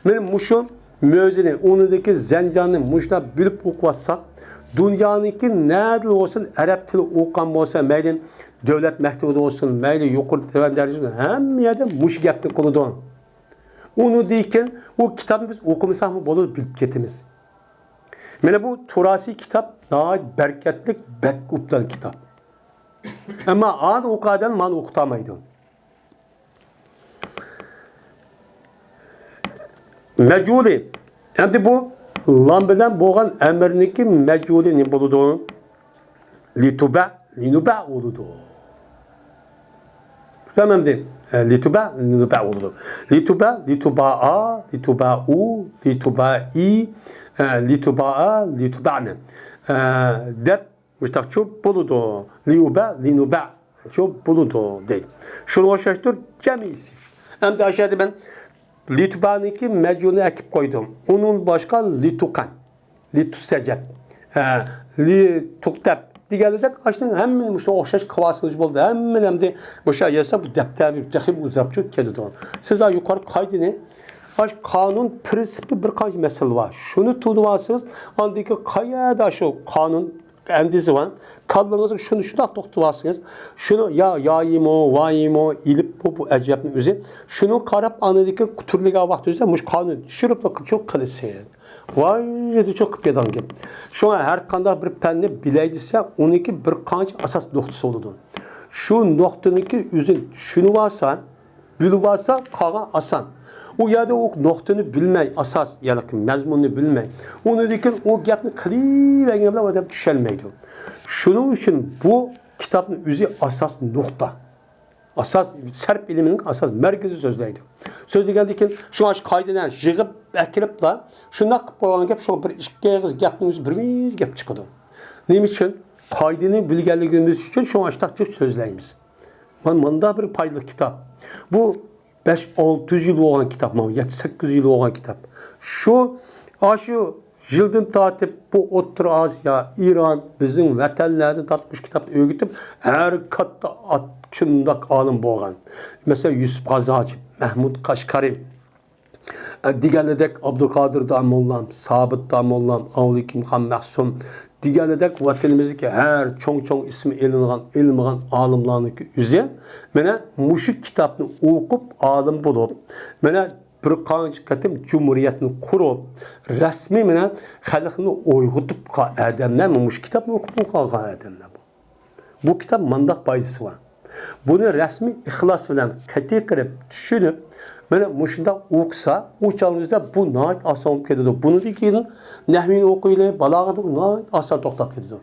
مانا مۇشۇ مۆزىنى، ئۇنىڭدىكى زەنجاننى مۇشۇنداق بۆلۈپ ئوقۇۋاتساق، دۇنيانىڭكى نەدىلا بولسۇن، ئەرەب تىلى ئوقۇغان بولسا، مەيلى دۆلەت مەكتىۋىدە بولسۇن، مەيلى يۇقىرى تۆۋەن دەرىجىدە، ھەممە يەردە مۇشۇ گەپنى قىلىدۇ. ئۇنىڭدىن كېيىن ئۇ كىتابنى بىز ئوقۇمىساقمۇ بولىدۇ، بىلىپ كېتىمىز. مانا بۇ تۇراسىي كىتاب ناھايىتى بەرىكەتلىك، بەك ئوبدان كىتاب. ئەمما ئانى ئوقۇغان ئادەم مانا ئوقۇتالمايدۇ. مەجھۇلى. ئەمدى بۇ لام بىلەن بولغان ئەمىرنىڭكى مەجھۇلى نېمە بولىدۇ؟ لىتۇبە، لىنۇبە بولىدۇ. تامامدى. ئە، لىتۇبە، لىنۇبە بولىدۇ. لىتۇبە، لىتۇبائا، لىتۇبائۇ، لىتۇبائى، ئە، لىتۇبائا، لىتۇبەنى، ئە، دەپ مۇشتاقچۇ بولىدۇ. لىئۇبە، لىنۇبەچۇ بولىدۇ دەيدۇ. شۇنىڭغا ئوخشاشتۇر جەمئىسى. ئەمدى ئاشۇ يەردە مەن لىتۇبانىڭكى مەجھۇلىنى ئەكىپ قويدۇم. ئۇنىڭ باشقا لىتۇقەن، لىتۇستەجەب، ئە، لىتۇقتەب دېگەندەك ئاشۇنىڭ ھەممىنى مۇشۇ ئوخشاش قىلىۋالسىڭىز بولدى. ھەممىنى ئەمدى مۇشۇ يازسا بۇ دەپتەر تېخىمۇ ئۇزاپچۇ كېتىدۇ. سىز يۇقىرى قائىدىنى، ئاش قانۇن پرىنسىپى بىر قانچە مەسىلە بار. شۇنى تونۇۋالسىڭىز، ئاندىن كېيىن قەيەردە شۇ قانۇن ئەندىزە بار. كاللىڭىزغا شۇنى شۇنداق توختىتىۋالسىڭىز، شۇنى يا يايىمۇ، ۋايىمۇ، ئېلىپمۇ بۇ ئەجەبنىڭ ئۆزى. شۇنىڭغا قاراپ ئاندىكى تۈرلىگەن ۋاقتىڭىزدا مۇشۇ قانۇن چۈشۈرۈپلا قىلچۇق قىلىسىز. ۋاي، جىددىي چوڭ قىلىپ بېرىدىغان گەپ. شۇڭا ھەر قانداق بىر پەننى بىلەي دېسە، ئۇنىڭكى بىر قانچە ئاساس نۇقتىسى بولىدۇ. شۇ نۇقتىنىڭكى ئۆزىنى چۈشىنىۋالسا، بىلىۋالسا قالغان ئاسان. ئۇ يەردە ئۇ نۇقتىنى بىلمەي، ئاساس، يەنى مەزمۇننى بىلمەي، ئۇنىڭدىن كېيىن ئۇ گەپنى قىلىۋەرگەن بىلەن ئادەم چۈشەنمەيدۇ. شۇنىڭ ئۈچۈن بۇ كىتابنىڭ ئۆزى ئاساس نۇقتا. ئاساس، سەرپ ئىلمىنىڭ ئاساس مەركىزى سۆزلەيدۇ. سۆزلىگەندىن كېيىن شۇڭا شۇ قائىدىلەرنى يىغىپ ئەكىرىپلا، شۇنداق قىلىپ قويغان گەپ، شۇڭا بىر ئىككى ئېغىز گەپنىڭ ئۆزى بىر مىل گەپ چىقىدۇ. نېمە ئۈچۈن؟ قائىدىنى بىلگەنلىكىمىز ئۈچۈن شۇڭا ئاشتاق جىق سۆزلەيمىز. مانا مۇنداق بىر پايدىلىق كىتاب. بۇ بەش، ئالتە يۈز يىل بولغان كىتاب، ماۋۇ يەتتە، سەككىز يۈز يىل بولغان كىتاب. شۇ، ئاشۇ يىلدىن تارتىپ بۇ ئوتتۇرا ئاسىيا، ئىران، بىزنىڭ ۋەتەنلەردىن تارتىپ مۇشۇ كىتابنى ئۆگىتىپ، ھەر كاتتا ئات-، شۇنداق ئالىم بولغان. مەسىلەن، يۈسۈپ قازاچى، مەھمۇد قەشقەرى، دېگەنلىدەك ئابدۇقادىر داموللام، سابىت داموللام، ئابلىكىمخان مەخسۇم دېگەنلىدەك ۋەتىنىمىزدىكى ھەر چوڭ-چوڭ ئىسمى ئېلىنغان، ئېلىنمىغان ئالىملارنىڭكى ئۆزى مانا مۇشۇ كىتابنى ئوقۇپ، ئالىم بولۇپ، مانا بىر قانچە قېتىم جۇمھۇرىيەتنى قۇرۇپ، رەسمىي مانا خەلقنى ئويغىتىپ قالغان ئادەملەر، مۇشۇ كىتابنى ئوقۇپ قالغان ئادەملەر بۇ. بۇ كىتاب مانداق پايدىسى بار. بۇنى رەسمىي ئىخلاس بىلەن قېتىي قىلىپ چۈشىنىپ، مانا مۇشۇنداق ئوقۇسا، ئۇ چاغنىڭىزدا بۇ ناھايىتى ئاسان بولۇپ كېتىدۇ. بۇنىڭدىن كېيىن نەھۋىنى ئوقۇيلى، بالاغەتنى ناھايىتى ئاسان توختاپ كېتىدۇ.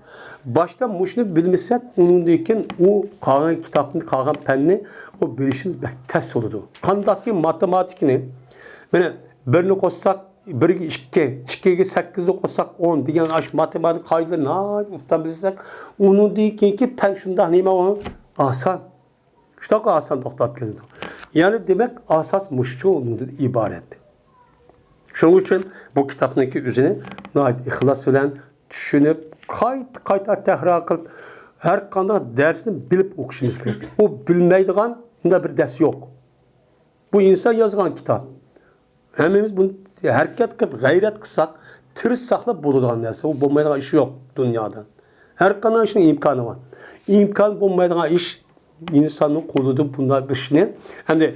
باشتا مۇشۇنى بىلمىسەك، ئۇنىڭدىن كېيىن ئۇ قالغان كىتابنى، قالغان پەننى ئۇ بىلىشىمىز بەك تەس بولىدۇ. قانداقكى ماتېماتىكىنى، مانا بىرنى قوشساق، بىرگە ئىككى، ئىككىگە سەككىزنى قوشساق ئون دېگەن ئاشۇ ماتېماتىكا قائىدىلىرىنى ناھايىتى ئوبدان بىلسەك، ئۇنىڭدىن كېيىنكى پەن شۇنداق نېمە ئۇ؟ ئاسان. شۇنداق ئاسان توختاپ كېلىدۇ. يەنى دېمەك، ئاساس مۇشۇ ئۇنىڭدىن ئىبارەت. شۇنىڭ ئۈچۈن بۇ كىتابنىڭكى ئۆزىنى ناھايىتى ئىخلاس بىلەن چۈشىنىپ، قايتا، قايتا تەكرار قىلىپ، ھەر قانداق دەرسنى بىلىپ ئوقۇشىمىز كېرەك. ئۇ بىلمەيدىغان مۇنداق بىر دەرس يوق. بۇ ئىنسان يازغان كىتاب. ھەممىمىز بۇنى ھەرىكەت قىلىپ، غەيرەت قىلساق، تىرىشساقلا بولىدىغان نەرسە. ئۇ بولمايدىغان ئىش يوق دۇنيادا. ھەر قانداق ئىشنىڭ ئىمكانى بار. ئىمكان بولمايدىغان ئىش ئىنساننىڭ قولىدا بۇنداق بىر ئىشنى، ئەمدى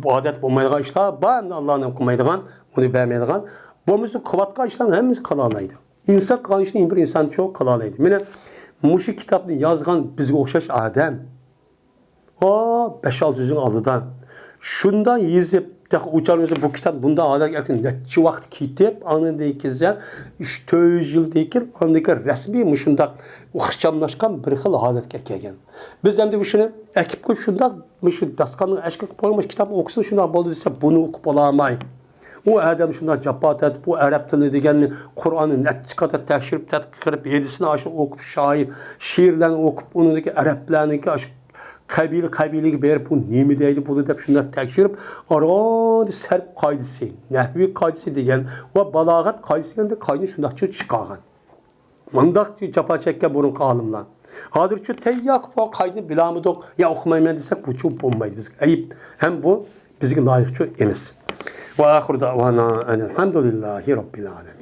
بۇ ئادەتتە بولمايدىغان ئىشلار بار، ئەمدى ئاللا نېمە قىلمايدىغان، ئۇنى بەرمەيدىغان. بولمىسا قىلىۋاتقان ئىشلارنى ھەممىسى قىلالايدۇ. ئىنسان قىلغان ئىشنى بىر ئىنسان چوق قىلالايدۇ. مانا مۇشۇ كىتابنى يازغان بىزگە ئوخشاش ئادەم. ئا، بەش-ئالتە يۈز يىلنىڭ ئالدىدا. شۇنداق يېزىپ، تېخى ئۇ چاغدا بۇ كىتاب بۇنداق ھالەتكە كەلگەن نەچچە ۋاقىت كېتىپ، ئاندىن كېيىن ئۈچ، تۆت يۈز يىلدىن كېيىن، ئاندىن كېيىن رەسمىي مۇشۇنداق ئىخچاملاشقان بىر خىل ھالەتكە كەلگەن. بىز ئەمدى شۇنى ئەكىپ قويۇپ، شۇنداق مۇشۇ داستىخاننىڭ ئەشكە قويۇپ قويغان مۇشۇ كىتابنى ئوقۇسۇن، شۇنداق بولدى دېسە، بۇنى ئوقۇپ بولالماي. ئۇ ئادەم شۇنداق جاپا تارتىپ، بۇ ئەرەب تىلى دېگەننى، قۇرئاننى نەچچە قېتىم تەكشۈرۈپ، تەتقىق قىلىپ، ھەدىسنى ئاشۇ ئوقۇپ، شائىر، شېئىرلەرنى ئوقۇپ، ئۇنىڭدىكى ئەرەبلەرنىڭكى ئاشۇ قەبىلە، قەبىلىگە بېرىپ، بۇ نېمە دەيدۇ، بۇنى دەپ شۇنداق تەكشۈرۈپ، ئاران سەرپ قائىدىسى، نەھۋى قائىدىسى دېگەن ۋە بالاغەت قائىدىسى دېگەن قائىدىنى شۇنداقچە چىقارغان. مۇنداق جاپا چەككەن بۇرۇنقى ئالىملار. ھازىرچۇ تەييار قىلىپ قايتىپ بىلەلمىدۇق، يا ئوقۇمايمەن دېسەك، بۇچۇ بولمايدۇ، بىزگە ئەيىب. ھەم بۇ بىزگە لايىقچۇ ئەمەس. ۋە ئاخىر دەۋانا ئەنىل ھەمدۇلىللاھى رەببىل ئالەمىن.